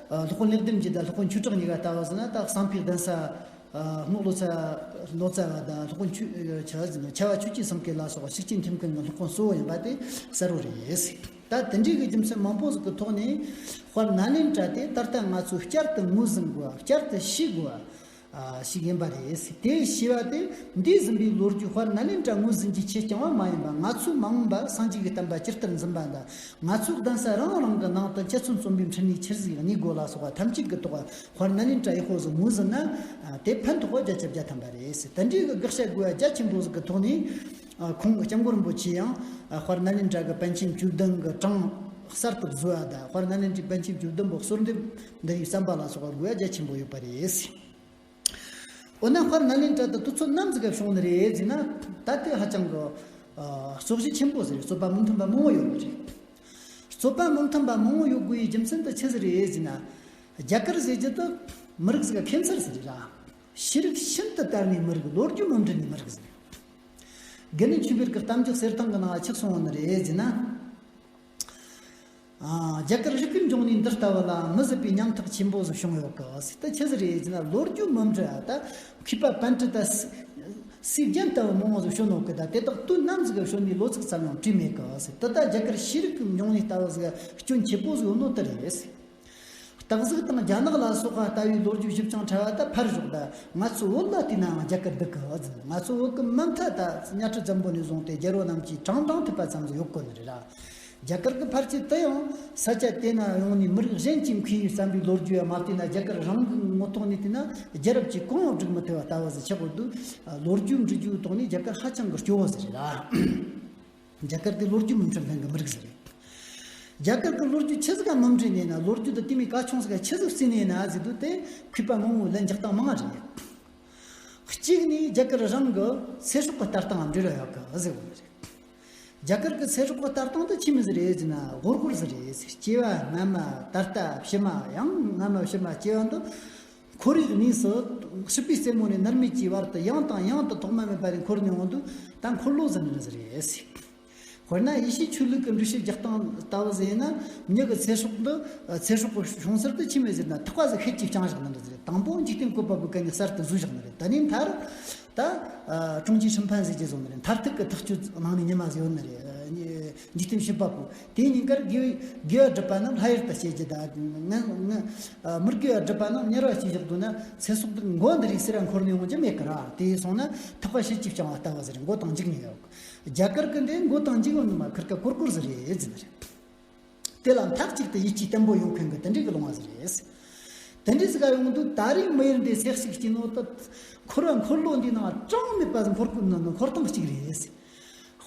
སློབ་དཔོན་ལེགས་ལྡན་འབྱེད་དང་སློབ་དཔོན་ཆོས་གྲགས་གཉིས་ཀ་ལྟ་བུ་ཟེར་ན་ད་གསང་ཕུའི་གདན་ས། རྔོག་ལོ་ཙཱ། ལོ་ཙཱ་བ་དང་སློབ་དཔོན་ཆོས། ཆ་བ་ཆོས་ཀྱི་སེམས་བསྐྱེད་ལ་སོགས་པ་ཤུགས་རྐྱེན་ཐེབས་མཁན་གྱི་སློབ་དཔོན་གཙོ་བོ་ཡིན་པ་དེ་གསལ་བོ་རེད། ད་དེ་འདྲའི་གི་རྒྱུ་མཚན་མང་པོ་ཟིག་གི་ཐོག་ནས་དཔལ་ནཱ་ལེནྡྲ་དེ་ད་ལྟ་ང་ཚོས་བསྐྱར་དུ་ངོས་ཟིན་དགོས་པ། བསྐྱར་དུ་ཤེས་དགོས་པ་ཞིག་ཡིན་པ་རེད། དེ་ཤེས་པ་དེ་འདས་ཟིན་པའི་ལོ་རྒྱུས་དཔལ་ནཱ་ལེནྡྲ་ངོས་ཟིན་གྱིས་ཆེད་རྐྱང་བ་མ་ཡིན་པར། ང་ཚོས་མ་འོངས་པར་སངས་རྒྱས་ཀྱི་བསྟན་པ་ཇི་ལྟར་འཛིན་པ་དང་། ང་ཚོའི་གདན་ས་རང་རང་གི་ནང་དུ་འཆད་རྩོད་རྩོམ་པའི་འཕྲིན་ལས་ཆི་ཟིག་གནས་དགོས་ལ་སོགས་པ་ཐམས་ཅད་ཀྱི་ཐོག་དཔལ་ནཱ་ལེནྡྲ་ཡག་པོ་ཟིག་ངོས་ཟིན་ན། དེ་ཕན་ཐོགས་བརྒྱ་ཆ་བརྒྱ་ཐམ་པ་རེད། དེ་འདྲའི་གི་དགག་བྱ་དགོས་པ་རྒྱ་ཆེན་པོ་ཟིག་གི་ཐོག་ནས། ཁོང་སྐྱབས་མགོན་རིན་པོ་ཆེ་ཡང་དཔལ་ནཱ་ལེནྡྲ་གི་པཎ་ཆེན་བཅུ་བདུན་གྱི་གྲངས་གསར་དུ་བཟོས་པ་དང་། དཔལ་ནཱ་ལེནྡྲའི་པཎ་ཆེན་བཅུ་བདུན་པོ་གསོལ་འདེབས་འདི་ཡི་བསམ་པ་ལ་སོགས་པ་དགོས་པ་རྒྱ་ཆེན་པོ་ཡོད་པ་རེད། འོ་ན་དཔལ་ནཱ་ལེནྡྲ་དུ་དུས་ཚོད་ནམ་ཟིག་ག་བྱུང་ནི་རེད་ཟེར་ན། ད་དེ་ཧ་ཅང་གི་རྩོད་གཞི་ཆེན་པོ་ཟིག་རེད། རྩོད་པ་མི་མཐུན་པ་མང་བོ་ཡོད་ནི་རེད། རྩོད་པ་མི་མཐུན་པ་མང་བོ་ཡོད་དགོས་པའི་རྒྱུ་མཚན་དེ་ཆི་ཟིག་རེད་ཟེར་ན། རྒྱ་གར་ཟེར་རྒྱུ་དེ་མི་རིགས་ཟིག་གི་ཁྱད་མཚར་ཟིག་རེད་ར། ཤེས་རིག་ཤིན་ཏུ་དར་བའི་མི་རིགས། ལོ་རྒྱུས་མུ་འབྲེལ་ནས་མི་རིགས་ཟིག་རེད། དགེ་འདུན་ཆོས་འཕེལ་གྱི་གཏམ་རྒྱུད་གསེར་ཐང་གི་ནང་ལ་ཆི་གསུངས་ཡོད་ནི་རེད་ཟེར་ན། རྒྱ་གར་རིག་པའི་འབྱུང་གནས་འདི་ལྟ་བུ་ལ་མི་བཟོད་པའི་ཉམ་ཐག་ཆེན་པོ་ཟིག་བྱུང་ཡོད་གི་ཟེར། དེ་ཆི་ཟིག་རེད་ཟེར་ན། ལོ་རྒྱུས་མུ་འབྲེལ་ད་མཁས་པ་པཎྜི་ཏ་སུ་སུས་རྒྱན་ལྟ་བུ་མང་བོ་ཟིག་བྱོན་ཡོད་གི། ད་དེ་དག་དུས་ནམ་ཟིག་ག་བྱོན་ནས་ལོ་ཚིགས་ཙམ་ཡང་བྲིས་མེད་གི་ཟེར། དེ་ད་རྒྱ་གར་ཤེས་རིག་གི་འབྱུང་གནས་ལྟ་བུ་ཟིག་སྐྱོན་ཆེ་པོ་ཟིག་ཡོད་ནོ་དེ་རེད་ཟེར། སྟག་གཟིག་དང་རྒྱ་ནག་ལ་སོགས་པ་ལྟ་བུའི་ལོ་རྒྱུས་ཞིབ་ཅིང་ཕྲ་བ་ད་ཕར་ཞོག་ད། ང་ཚོའི་བོད་ལ་བལྟས་ནའང་རྒྱ་གར་འདུག་གི་ཟེར། ང་ཚོའི་བོད་ཀྱི་མུ་མཐའ་ད་གཉའ་ཁྲི་འཛམ་བུ་ནས་བཟུང་སྟེ་རྒྱལ་པོ་རྣམས་ཀྱི་བྲང་བྲང་ཐུབ་པ་ཙམ་ཟིག་ཡོད་གོ་ནི་རེད་ར། རྒྱ་གར་གྱི་ཕལ་ཆེར་དེ་ཡང་ས་ཆ་དེ་ན་ཡོང་ནས་མི་རིགས་གཞན་གྱིས་མཁས་པའི་བསམ་པའི་ལོ་རྒྱུས་ཡང་མ་བལྟས་ན། རྒྱ་གར་རང་གི་ངོ་ཐོག་ནས་བལྟས་ན་རྒྱལ་རབས་ཀྱིས་གང་ཡང་སྒྲིག་མི་ཐུབ་པ་ལྟ་བུ་ཟིག་ཆགས་ཡོད་དུས། ལོ་རྒྱུས་འབྲི་རྒྱུའི་ཐོག་ནས་རྒྱ་གར་ཧ་ཅང་གི་སྐྱོ་བོ་ཟིག་རེད་ར། རྒྱ་གར་དེ་ལོ་རྒྱུས་མུ་འབྲེལ་ལྡན་གྱི་མི་རིགས་ཟིག་རེད། རྒྱ་གར་གྱི་ལོ་རྒྱུས་ཆི་ཟིག་ག་མུ་འབྲེལ་ནས་ན། ལོ་རྒྱུས་དེ་དེ་མོ་གལ་ཆུང་ཟིག་ག་ཆི་ཟིག་བརྩིས་ནས་ན་ཟེར་དུས། དེ་མཁས་པ་མང་བོས་ལན་རྒྱག་སྟངས་མང་ང་རེད། གཅིག་ནས་རྒྱ་གར་རང་གི་ཚེ་སྲོག་གི་ལྟ་སྟངས་འབྲེལ་བ་ཡོད་གི་ཟེར་བ་རེད། རྒྱ་གར་གྱི་ཚེ་སྲོག་གི་ལྟ་སྟངས་དེ་ཆི་མོ་ཟིག་རེད་ཟེར་ན། སྒོར་སྒོར་ཟིག་རེད་ཟེར། སྐྱེ་བ་སྔ་མ། ད་ལྟ། ཕྱི་མ། ཡང་སྔ་མ་ཕྱི་མ་སྐྱེ་བ་འདི། འཁོར་བའི་གནས་སུ་སྲིད་པའི་རྩེ་མོ་ནས་མནར་མེད་ཀྱི་བར་དུ་ཡང་དང་ཡང་དུ་ཐོག་མ་མེད་པ་རེ་འཁོར་ནས་འོང་དུས། ད་འཁོར་ལོ་ཟིག་ནི་ཟིག་རེད་ཟེར། དཔེར་ན་ཡེ་ཤུའི་ཆོས་ལུགས་ཀྱི་འགྲེལ་བཤད་རྒྱག་སྟངས་ལྟ་བུ་ཟིག་ཡིན་ན། མྱི་གི་ཚེ་སྲོག་འདི། ཚེ་སྲོག་གི་བྱུང་ཚུལ་དེ་ཆི་མོ་ཟེར་ན། ཐག་པ་ཟིག་ཤེད་ཀྱིས་བརྐྱངས་བཞག་ནི་འདྲ་ཟིག་རེད། དང་པོ་འཇིག་རྟེན་བཀོད་པ་པོའི་སྐད་ནས་གསར་དུ་བཟོས་བཞག་ནི་རེད། དེ་ནས་མཐར། ད། ཨ། ཀྲུང་གིས་ཧྲིན་ཕན་ཟེར་གྱི་བཟོ་ནི་རེད། མཐར་ཐུག་གི་ཐག་གཅོད་ནང་ནས་ཉི་མ་ཟིག་ཡོད་ནི་རེད། འཇིག་རྟེན་བཀོད་པ་པོ། དེའི་ཉིན་དཀར་དགེ་བའི་དགེ་བ་སྒྲུབ་པ་རྣམས་ལྷ་ཡུལ་དུ་སྐྱེ་རྒྱུ་དང་། ང་ང་། ཨ། མི་དགེ་བ་སྒྲུབ་པ་རྣམས་དམྱལ་བ་སྐྱེ་བཞག་འདུག་ན། ཚེ་སྲོག་འདི་མགོ་འདི་རིགས་སེ་ར་འཁོར་ནས་འོང་རྒྱུ་མེད་གི་ར། དེ་སོང་ན་ཐག་པ་ཤེད་ཀྱིས་བརྐྱངས་པ་ལྟ་བུ་ཟིག་རེད། མགོ་དང་མཇུག་གཉིས་ཡོད། རྒྱ་གར་གི་འདི་མགོ་དང་མཇུག་ཡོད་ནི་མ། ཁིར་ཀ་ཀོར་ཀོར་ཟིག་རེད་ཟེར་ནི་རེད། དེ་ལ་མཐའ་གཅིག་ཏུ་ཡིད་ཆེས་བརྟན་པོ་ཡོད་མཁན་གྱི་དེ་འདྲའི་གི་ལུང་བ་ཟིག་རེད། དེ་འདྲའི་ཟིག་ག་ཡོང་དུས། ད་རེས་མི་ཡུལ་འདི་ཚེ་གཅིག་སྐྱེས་ནོ་ད། འཁོར་བ་འཁོར་ལོ་འདིའི་ནང་གྲངས་མེད་པ་ཟིག་འཁོར་གོ་ནི་ནི་འཁོར་སྟངས་གཅིག་རེད།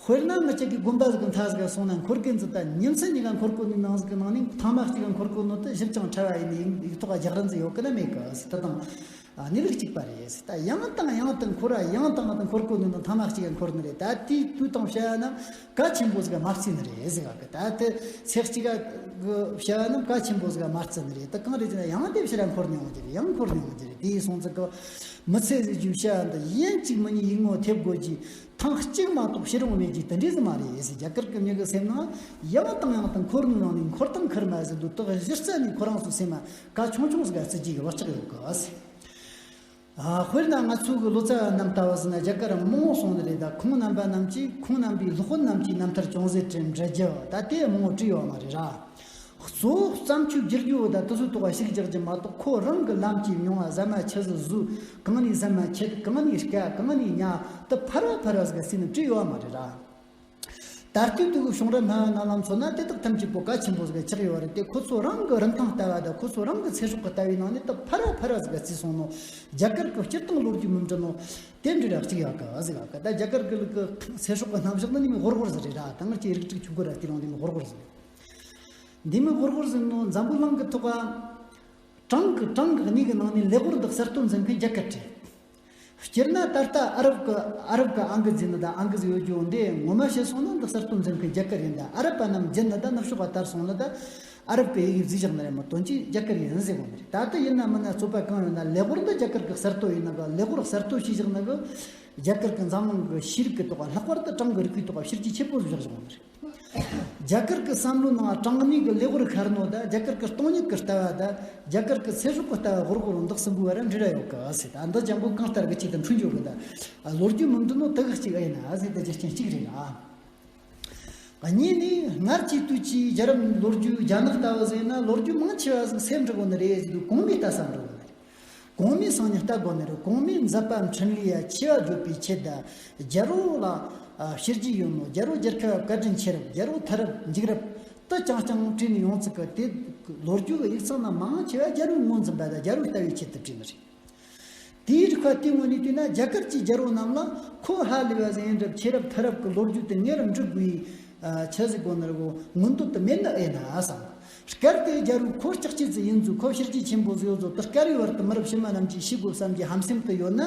དཔེར་ན་ང་ཅག་གི་དགོན་པ་ཟིག་གི་མཐའ་ཟིག་ག་སོང་ན། འཁོར་མཁན་ཟིག་ད་ཉིན་མཚན་གཉིས་ཀ་འཁོར་གོ་ནི་ནང་ཟིག་གི་ནང་ནས་ཐེངས་མ་གཅིག་ག་འཁོར་གོ་ནོ་དེ་ཞིབ་ཅིང་ཕྲ་བ་ཡིན་ནི། ཡིག་ཐོག་ག་རྒྱག་རིན་ཟིག་ཡོད་གི་ན་མེད་གི་ཟེར། ད་དང་། གནས་ལུགས་གཅིག་པ་རེད། ད་ཡང་དང་ཡང་དུ་འཁོར་བ་ཡང་དང་ཡང་དུ་འཁོར་གོ་ནི་དང་ཐ་མ་གཅིག་ག་འཁོར་ནི་རེད། ད་དེའི་དུས་དང་བྱ་བ་རྣམས་གལ་ཆེན་པོ་ཟིག་ག་མ་བརྩིས་ནི་རེད་ཟེར་བ་གི། ད་དེ་ཚེ་གཅིག་ག་གི་བྱ་བ་རྣམས་གལ་ཆེན་པོ་ཟིག་ག་མ་བརྩིས་ནི་རེད། ད་གང་རེད་ཟེར་ན་ཡང་དེ་ཕྱིར་འཁོར་ནི་ཡོང་རྒྱུ་རེད། ཡང་འཁོར་ནི་ཡོང་རྒྱུ་རེད། དེའི་སོང་ཙི་གི་མི་ཚེ་ཟིག་རྒྱུ་བྱ་བ་འདི་ཡིན་གཅིག་མིན་གཉིས་ཡིག་ངོ་ཐེབས་དགོས་ཀྱི། ཐེངས་གཅིག་མ་གཏོགས་ཕྱིར་འོང་མེད་ཀྱི་དེ་འདྲའི་ཟིག་མ་རེད་ཟེར། རྒྱ་གར་གི་མྱི་གི་སེམས་ནང་ཡང་དང་ཡང་དུ་འཁོར་ནི་ནང་ནས་འཁོར་དང་འཁོར་མ་ཟེར་དུས། དག་གཞི་རྩ་ནས་ཁོ་རང་ཚོའི་སེམས་མ་གལ་ཆུང་ཆུང་ཟིག་ག་བརྩི་རྒྱུ་གི་བག་ཆགས་ཡོད་གི་ཟེར། ཨ། དཔེར་ན་ང་ཚོ་གི་ལོ་ཙཱ་བ་རྣམས་ལྟ་བུ་ཟེར་ན་རྒྱ་གར་མང་བོ་སོང་ནི་རེད། ད་ཁོང་རྣམ་པ་རྣམས་ཀྱིས་ཁོང་རྣམ་པའི་སློབ་དཔོན་རྣམས་ཀྱི་རྣམ་ཐར་ཅུང་ཟད་ཅིག་འབྲི་རྒྱུ་ད་དེ་མང་བོ་བྲིས་ཡོད་མ་རེད་ར། གཙོ་བོ་བརྩམས་ཆོས་བསྒྱུར་རྒྱུ་བོ་ད་དེ་ཚོའི་ཐོག་ག་ཞིག་རྒྱག་རྒྱུ་མ་གཏོགས། ཁོ་རང་གི་ལམ་གྱི་མྱོང་བ་ཟ་མ་ཆི་ཟིག་ཟོས། གང་ནས་ཟ་མ་ཁྱེར། གང་ནས་དཀའ། གང་ནས་ཉག་དེ་ཕར་བ་ཕར་བ་ཟིག་ག་བརྩིས་ནས་བྲིས་ཡོད་མ་རེད་ར། ད་ལྟའི་དུས་ཀྱི་བྱུང་རབས་སྨྲ་བ་རྣམས་ལ་མཚོན་ན་དེ་དག་ཐམས་ཅད་པོ་གལ་ཆེན་པོ་ཟིག་ག་ཆགས་ཡོད་རེད་དེ། ཁོ་ཚོ་རང་གི་རིན་ཐང་ལྟ་བ་དང་ཁོ་ཚོ་རང་གི་ཚེ་སྲོག་གི་ལྟ་བའི་ནང་ནས་དེ་ཕར་བ་ཕར་བ་ཟིག་ག་བརྩིས་སོང་ནོ། རྒྱ་གར་གི་སྤྱིར་བཏང་ལོ་རྒྱུས་མི་འབྲི་ནོ་དེ་འདྲ་ར་གཅིག་ཡོད་གི་ཟེར་བ་གི། ད་རྒྱ་གར་གི་ལུགས་ཀྱི་ཚེ་སྲོག་གི་རྣམ་གཞག་ནི་འདི་མོ་ཧོར་ཧོར་ཟིག་རེད་ར། ད་ང་ཅི་རིགས་དྲུག་ཆུ་འགོ་ར་དེ་རིང་འདི་མོ་ཧོར་ཧོར་ཟིག་རེད། འདི་མོ་ཧོར་ཧོར་ཟིག་ནོ་འཛམ་བུ་གླིང་གི་ཐོག་ག་གྲངས་ཀྱི་གྲངས་ཀྱི་གནས་གི་ནང་ནས་ལེགས་པར་འདི་གསར་གཏོད་འཛིན་མཁན་རྒྱ་གར་རེད། སྤྱིར་ན་ད་ལྟ་ཨ་རབ་ཀྱི་ཨ་རབ་ཀྱི་ཨང་ཀི་ཟེར་ནི་དང་ཨང་ཀི་ཟིག་ཡོད་རྒྱུ་འདི་ངོ་མ་བཤད་སོང་ན་འདི་གསར་གཏོད་འཛིན་མཁན་རྒྱ་གར་ཡིན། ད་ཨ་རབ་པ་རྣམས་བརྒྱུད་ནི་དང་ནུབ་ཕྱོགས་པ་དར་སོང་ནི་དང་ཨ་རབ་ཀྱི་ཡི་གེ་བཟོས་བཞག་ནི་རེད་མོ། དོན་གྱིས་རྒྱ་གར་ཡིན་ཟེར་གོ་ནི་རེད། ད་ལྟ་ཡིན་ན་མིན་ན་རྩོད་པ་གང་ཡོད་ན་ལེགས་པར་འདི་རྒྱ་གར་གྱི་གསར་གཏོད་ཡིན་ན་གི། ལེགས་པར་གསར་གཏོད་བྱས་བཞག་ནི་གི་རྒྱ་གར་གྱི་འཛམ་གླིང་གི་ཤེས་རིག་གི་ཐོག་ལྷག་པར་དུ་གྲངས་ཀྱི་རིག་པའི་ཐོག་བསྒྱུར་བཅོས་ཆེ་པོ་བཞག་བཞག་ནི་རེད། རྒྱ་གར་གྱི་བསམ་བློའི་ནང་གྲངས་གནས་ཀྱི་ལེགས་པར་ཤར་ནོ་དང་རྒྱ་གར་གྱི་སྟོང་ཉིད་ཀྱི་ལྟ་བ་དང་རྒྱ་གར་གྱི་ཚེ་སྲོག་གི་ལྟ་བ་ཧོར་ཧོར་འདི་གསུམ་པོའི་བར་འབྲེལ་བ་ཡོད་གི་ཟེར། ད་འདི་ཅན་པོ་གང་ལྟར་གི་ཆེད་དུ་འཁྲུལ་འགྱོ་གི། ད་ལོ་རྒྱུས་མི་འདི་ནོ་དེ་གི་གཅིག་ཨེ་ན་ཟེར། དེ་རྒྱུ་རྐྱེན་གཅིག་རེད་ལ། གཉིས་ནི་སྔར་གྱི་དུས་ཀྱི་རྒྱལ་རབས་ལོ་རྒྱུས་རྒྱ་ནག་ལྟ་བུ་ཟེར་ན་ལོ་རྒྱུས་མང་ཆེ་བ་ཟིག་སེམས་འགྲོ་གོ་ནི་རེད་ཟེར་དུས་གོང་མའི་ལྟ་ས་འགྲོ་གོ་ནི་རེད། གོང་མའི་སང་ཉིན་ལྟ་དགོས་ནི་རེད། གོང་མའི་མཛད་པ་འཕྲིན་ལས་ཡ་ཆེ་བ་བརྗོད་པའི་ཆེད་དུ་རྒྱལ་པོ་ལ་ཨ་བྱས་རྗེས་ཡོད་ནོ། རྒྱལ་པོ་རྒྱལ་ཁབ་བཀའ་དྲིན་ཆེ་རབས། རྒྱལ་པོ་མཐའ་རབས་འཇིགས་རབས་དུ་རྐྱང་རྐྱང་བྲིས་ནས་ཡོང་ཚུལ་གི་དེ་ལོ་རྒྱུས་ཀྱི་ཡིག་ཚང་ན་མང་ཆེ་བ་རྒྱལ་པོའི་ངོས་འཛིན་པ་དང་རྒྱལ་པོའི་ལྟ་བའི་ཆེད་དུ་བྲིས་ནི་རེད། དེའི་རིགས་པ་དེའི་ངོས་ནས་བལྟས་ན་རྒྱ་གར་གྱི་རྒྱལ་པོ་རྣམས་ལ་ཁོ་ཧ་ལས་པ་ཟིག་ཡིན་རབས། ཆེ་རབས་མཐའ་རབས་ཀྱི་ལོ་རྒྱུས་དེ་ངེས་རུ་འབྲི་དགོས་ཡི་ཆི་ཟིག་གོ་ནི་རེད་གོ། མངོན་འདོད་དུ་མེད་ནི་ཨེ་ན་བསམ། སྐབས་དེའི་རྒྱལ་པོ་ཁོ་ལྕགས་ཀྱི་ཙི་ཡིན་ཚུལ། ཁོ་བྱས་རྗེས་ཆེན་པོ་ཟིག་ཡོད་ཚུལ་དེ་སྐབས་རེ་བར་དུ་མི་རབས་ཕྱི་མ་རྣམས་ཀྱིས་ཤེས་དགོས་བསམ་གྱི་ཧམ་སེམས་དུ་ཡོད་ན།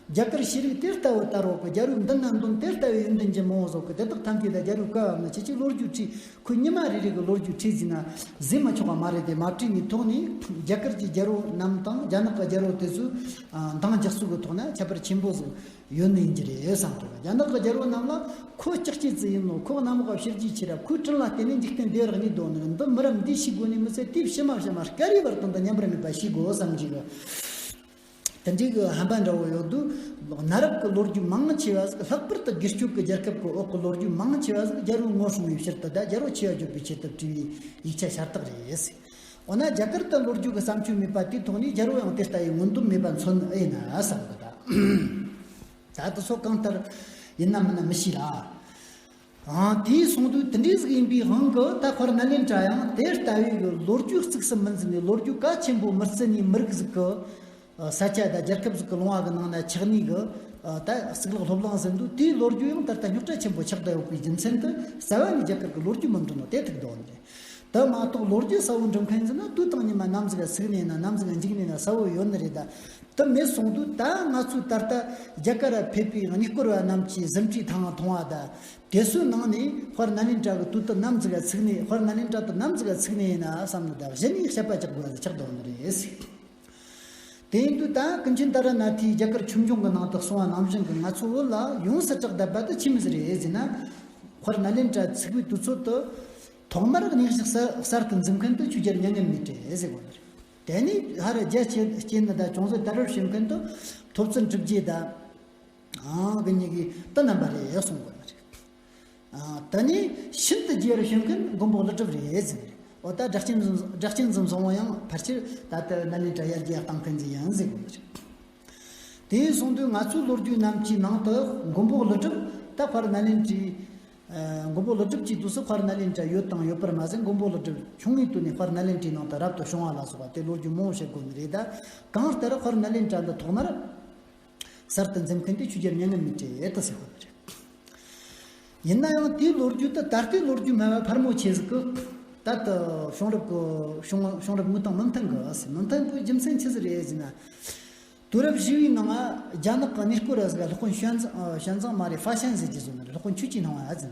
རྒྱ་གར་ཤེས་རིག་དེ་ལྟ་བུ་དར་བ་གི། རྒྱལ་པོའི་མདུན་ན་འདོན་དེ་ལྟ་བུའི་ཡོན་ཏན་ཅན་མང་བོ་ཟིག་གི། དེ་དག་ཐམས་ཅད་ད་རྒྱལ་པོའི་བཀའ་བབས་ན་ཁྱེད་ཀྱིས་ལོ་རྒྱུས་བྲིས། ཁོས་ཉི་མ་རེ་རེ་གི་ལོ་རྒྱུས་བྲིས་ཟིན་ན་ཟིན་མི་ཆོག་པ་མ་རེད་དེ། མ་བྲིས་ནས་ཐོག་ནས་རྒྱ་གར་གྱི་རྒྱལ་པོ་རྣམས་དང་རྒྱ་ནག་གི་རྒྱལ་པོ་དེ་ཚོས་འདང་རྒྱག་ཚུལ་གི་ཐོག་ན་ཁྱད་པར་ཆེན་པོ་ཟིག་ཡོད་ནི་ཡིན་གྱི་རེད་བསམ་གི། རྒྱ་ནག་གི་རྒྱལ་པོ་རྣམས་ལ་ཁོ་ལྕགས་ཀྱི་ཙི་ཡིན་ནོ། ཁོ་གནམ་འོག་བྱས་རྗེས་ཆེ་རབས། ཁོའི་དྲིན་ལ་བརྟེན་ནས་འཇིག་རྟེན་བདེ་བར་གནས་འདུག་ནི། འདི་མི་རབས་འདིས་ཤེས་དགོས་ནི་མི་ཚད། དེའི་ཕྱི་མ་ཕྱི་མ་སྐབས་རེ་བར་དུ་འདི་ཉམས་པར་མེད་པ་ཤེས་དགོས་བསམ་གྱི་གི། དེ་འདྲའི་གི་ཧམ་པ་འདྲ་བོ་ཡོད་དུས། གནའ་རབས་ཀྱི་ལོ་རྒྱུས་མང་ཆེ་བ་ཟིག་ལྷག་པར་དུ་སྒེར་གཅོད་ཀྱི་རྒྱལ་ཁབ་ཀྱི་འོག་གི་ལོ་རྒྱུས་མང་ཆེ་བ་ཟིག་རྒྱལ་པོའི་ངོ་སྲུང་བའི་ཕྱིར་དུ་དང་རྒྱལ་པོ་ཆེ་བ་བརྗོད་པའི་ཆེད་དུ་བྲིས་པའི་ཡིག་ཆ་ཤ་སྟག་རེད། འོ་ན་རྒྱ་གར་དུ་ལོ་རྒྱུས་ཀྱི་བསམ་སྤྱོད་མེད་པ་དེའི་ཐོག་ནས་རྒྱལ་པོ་ཡང་དེ་ལྟ་བུའི་མངོན་འདོད་མེད་པ་མཚོན་ཨེ་ན་བསམ་གི། ད་ད་དུ་སོ་གང་ལྟར་ཡིན་ན་མིན་ན་མི་ཤེས་ལ། ཨང་། དེའི་གསུང་དུས་དེ་འདྲའི་ཟིག་ཡིན་པའི་དབང་གིས་ད་དཔལ་ནཱ་ལེནྡྲ་ཡང་དེ་ལྟ་བུའི་གི་ལོ་རྒྱུས་གཙིགས་སུ་མི་འཛིན་ནས་ལོ་རྒྱུས་གལ་ཆེན་པོ་མི་བརྩི་ནས་མི་རིགས་ཟིག་གི་ས་ཆ་དང་རྒྱལ་ཁབ་ཟིག་གི་ལུང་བ་གི་ནང་ན་ཆགས་ནས་གི་ད་གཙུག་ལག་སློབ་གླིང་ཟིན་དུས། དེའི་ལོ་རྒྱུས་ཡང་ད་ལྟ་རྙོག་དྲ་ཆེན་པོ་ཆགས་བསྡད་ཡོད་པའི་རྒྱུ་མཚན་དུ་རྩ་བ་ནས་རྒྱ་གར་གི་ལོ་རྒྱུས་མི་འདྲི་ནོ་དེ་ཐུག་འདུག་ནི་རེད། དེ་མ་གཏོགས་ལོ་རྒྱུས་གསལ་བོ་འབྲི་མཁན་ཟིག་ན་དུས་དང་ཉི་མ་ནམ་ཟིག་ག་ཚུགས་ནས་ན་ནམ་ཟིག་ག་འཇིག་ནས་ན་གསལ་བོ་ཡོད་ནི་རེད། ད་དེ་མེད་སོང་དུས་ད་ང་ཚོས་ད་ལྟ་རྒྱ་གར་ར་ཕེབས་པའི་གནས་སྐོར་བ་རྣམས་ཀྱིས་ཟིན་བྲིས་ཐང་མཐོང་བ་དང་དེ་ཚོའི་ནང་ནས་དཔལ་ནཱ་ལེནྡྲ་གི་དུས་དེ་ནམ་ཟིག་ག་ཚུགས་ནས། དཔལ་ནཱ་ལེནྡྲ་དེ་ནམ་ཟིག་ག་ཚུགས་ནས་ཡིན་ན་བསམ་ནས་ད་གཞི་ནས་དཔྱད་པ་རྒྱག་དགོས་པ་ཆགས་འདུག་ནི་རེད། དེ་ཡིན་དུས་ད་ཀུན་མཁྱེན་ཏཱ་ར་ནཱ་ཐའི་རྒྱ་གར་ཆོས་འབྱུང་གི་ནང་དུ་གསུངས་པ་ནང་བཞིན་གྱི་ང་ཚོ་བོད་ལ་ཡོངས་སུ་གྲགས་བསྡད་པ་དེ་ཆི་མོ་ཟིག་རེད་ཟེར་ན། དཔལ་ནཱ་ལེནྡྲ་ཚུགས་པའི་དུས་ཚོད་དུ་ཐོག་མར་གནས་གཞི་གསར་གསར་དུ་འཛིན་མཁན་དེ་ཆོས་རྒྱལ་མྱ་ངན་མེད་གྲལ་ཟེར་གོ་ནི་རེད། དེ་ནས་ཧ་ར་རྒྱ་སྐྱེད་སྐྱེད་ནི་དང་ཅུང་ཟད་དར་བར་བྱེད་མཁན་དེ་ཐོབ་བརྩོན་གྲུབ་རྗེ་དང་། ཨང་། གི་གཉིས་ཀྱིས་དེ་རྣམ་པ་རེད་གསུང་གོ་ནི་རེད། ཨ། དེ་ནས་ཤིན་ཏུ་རྒྱས་པར་བྱེད་མཁན་མགོན་པོ་ཀླུ་སྒྲུབ་རེད་ཟེར་ནི་རེད། འོ་ད་སྒྲ་གཅན་འཛོམས་སྒྲ་གཅན་འཛོམས་བཟང་བོ་ཡང་ཕལ་ཆེར་ད་ལྟ་ནཱ་ལེནྡྲ་ཡར་རྒྱས་གཏང་མཁན་ཟིག་ཡིན་ཟེར་གོ་ནི་རེད། དེ་སོང་དུས་ང་ཚོའི་ལོ་རྒྱུས་རྣམས་ཀྱི་ནང་དུ་མགོན་པོ་ཀླུ་སྒྲུབ་ད་དཔལ་ནཱ་ལེནྡྲའི། ཨ། མགོན་པོ་ཀླུ་སྒྲུབ་ཀྱི་དུས་སུ་དཔལ་ནཱ་ལེནྡྲ་ཡོད་དང་ཡོད་པར་མ་ཟད། མགོན་པོ་ཀླུ་སྒྲུབ་ཆུང་ངུའི་དུས་ནས་དཔལ་ནཱ་ལེནྡྲའི་ནང་དུ་རབ་ཏུ་བྱུང་བ་ལ་སོགས་པ་དེ་ལོ་རྒྱུས་མང་བོ་བཤད་དགོས་ནི་རེད། ད་གང་ལྟར་དཔལ་ནཱ་ལེནྡྲ་འདི་ཐོག་མར་གསར་དུ་འཛིན་མཁན་དེ་ཆོས་རྒྱལ་མྱ་ངན་མེད་གྲལ་དུ་ཟེར་གོ་ནི་རེད། ཡིན་ན་ཡང་དེའི་ལོ་རྒྱུས་དེ་ད་ལྟའི་ལོ་རྒྱུས་སྨྲ་བ་ཕལ་མོ་ཆེ་ཟིག་གིས་ད་ལྟ་བྱུང་རབས་ཀྱི་བྱུང་བྱུང་རབས་དངོས་དང་མི་མཐུན་གི་ཟེར། མི་མཐུན་པའི་རྒྱུ་མཚན་ཆི་ཟིག་རེད་ཟེར་ན། དུས་རབས་བཞི་བའི་ནང་ང་རྒྱ་ནག་གི་གནས་སྐོར་ར་ཟིག་སློབ་དཔོན་ཞོན་ཙང་ཨ་ཞོན་ཙང་མ་རེད། ཧྥ་ཤན་ཟེར་གྱི་བཟོ་ནི་རེད། སློབ་དཔོན་ཆུ་ཅིན་ཐང་བ་ཨ་ཙི།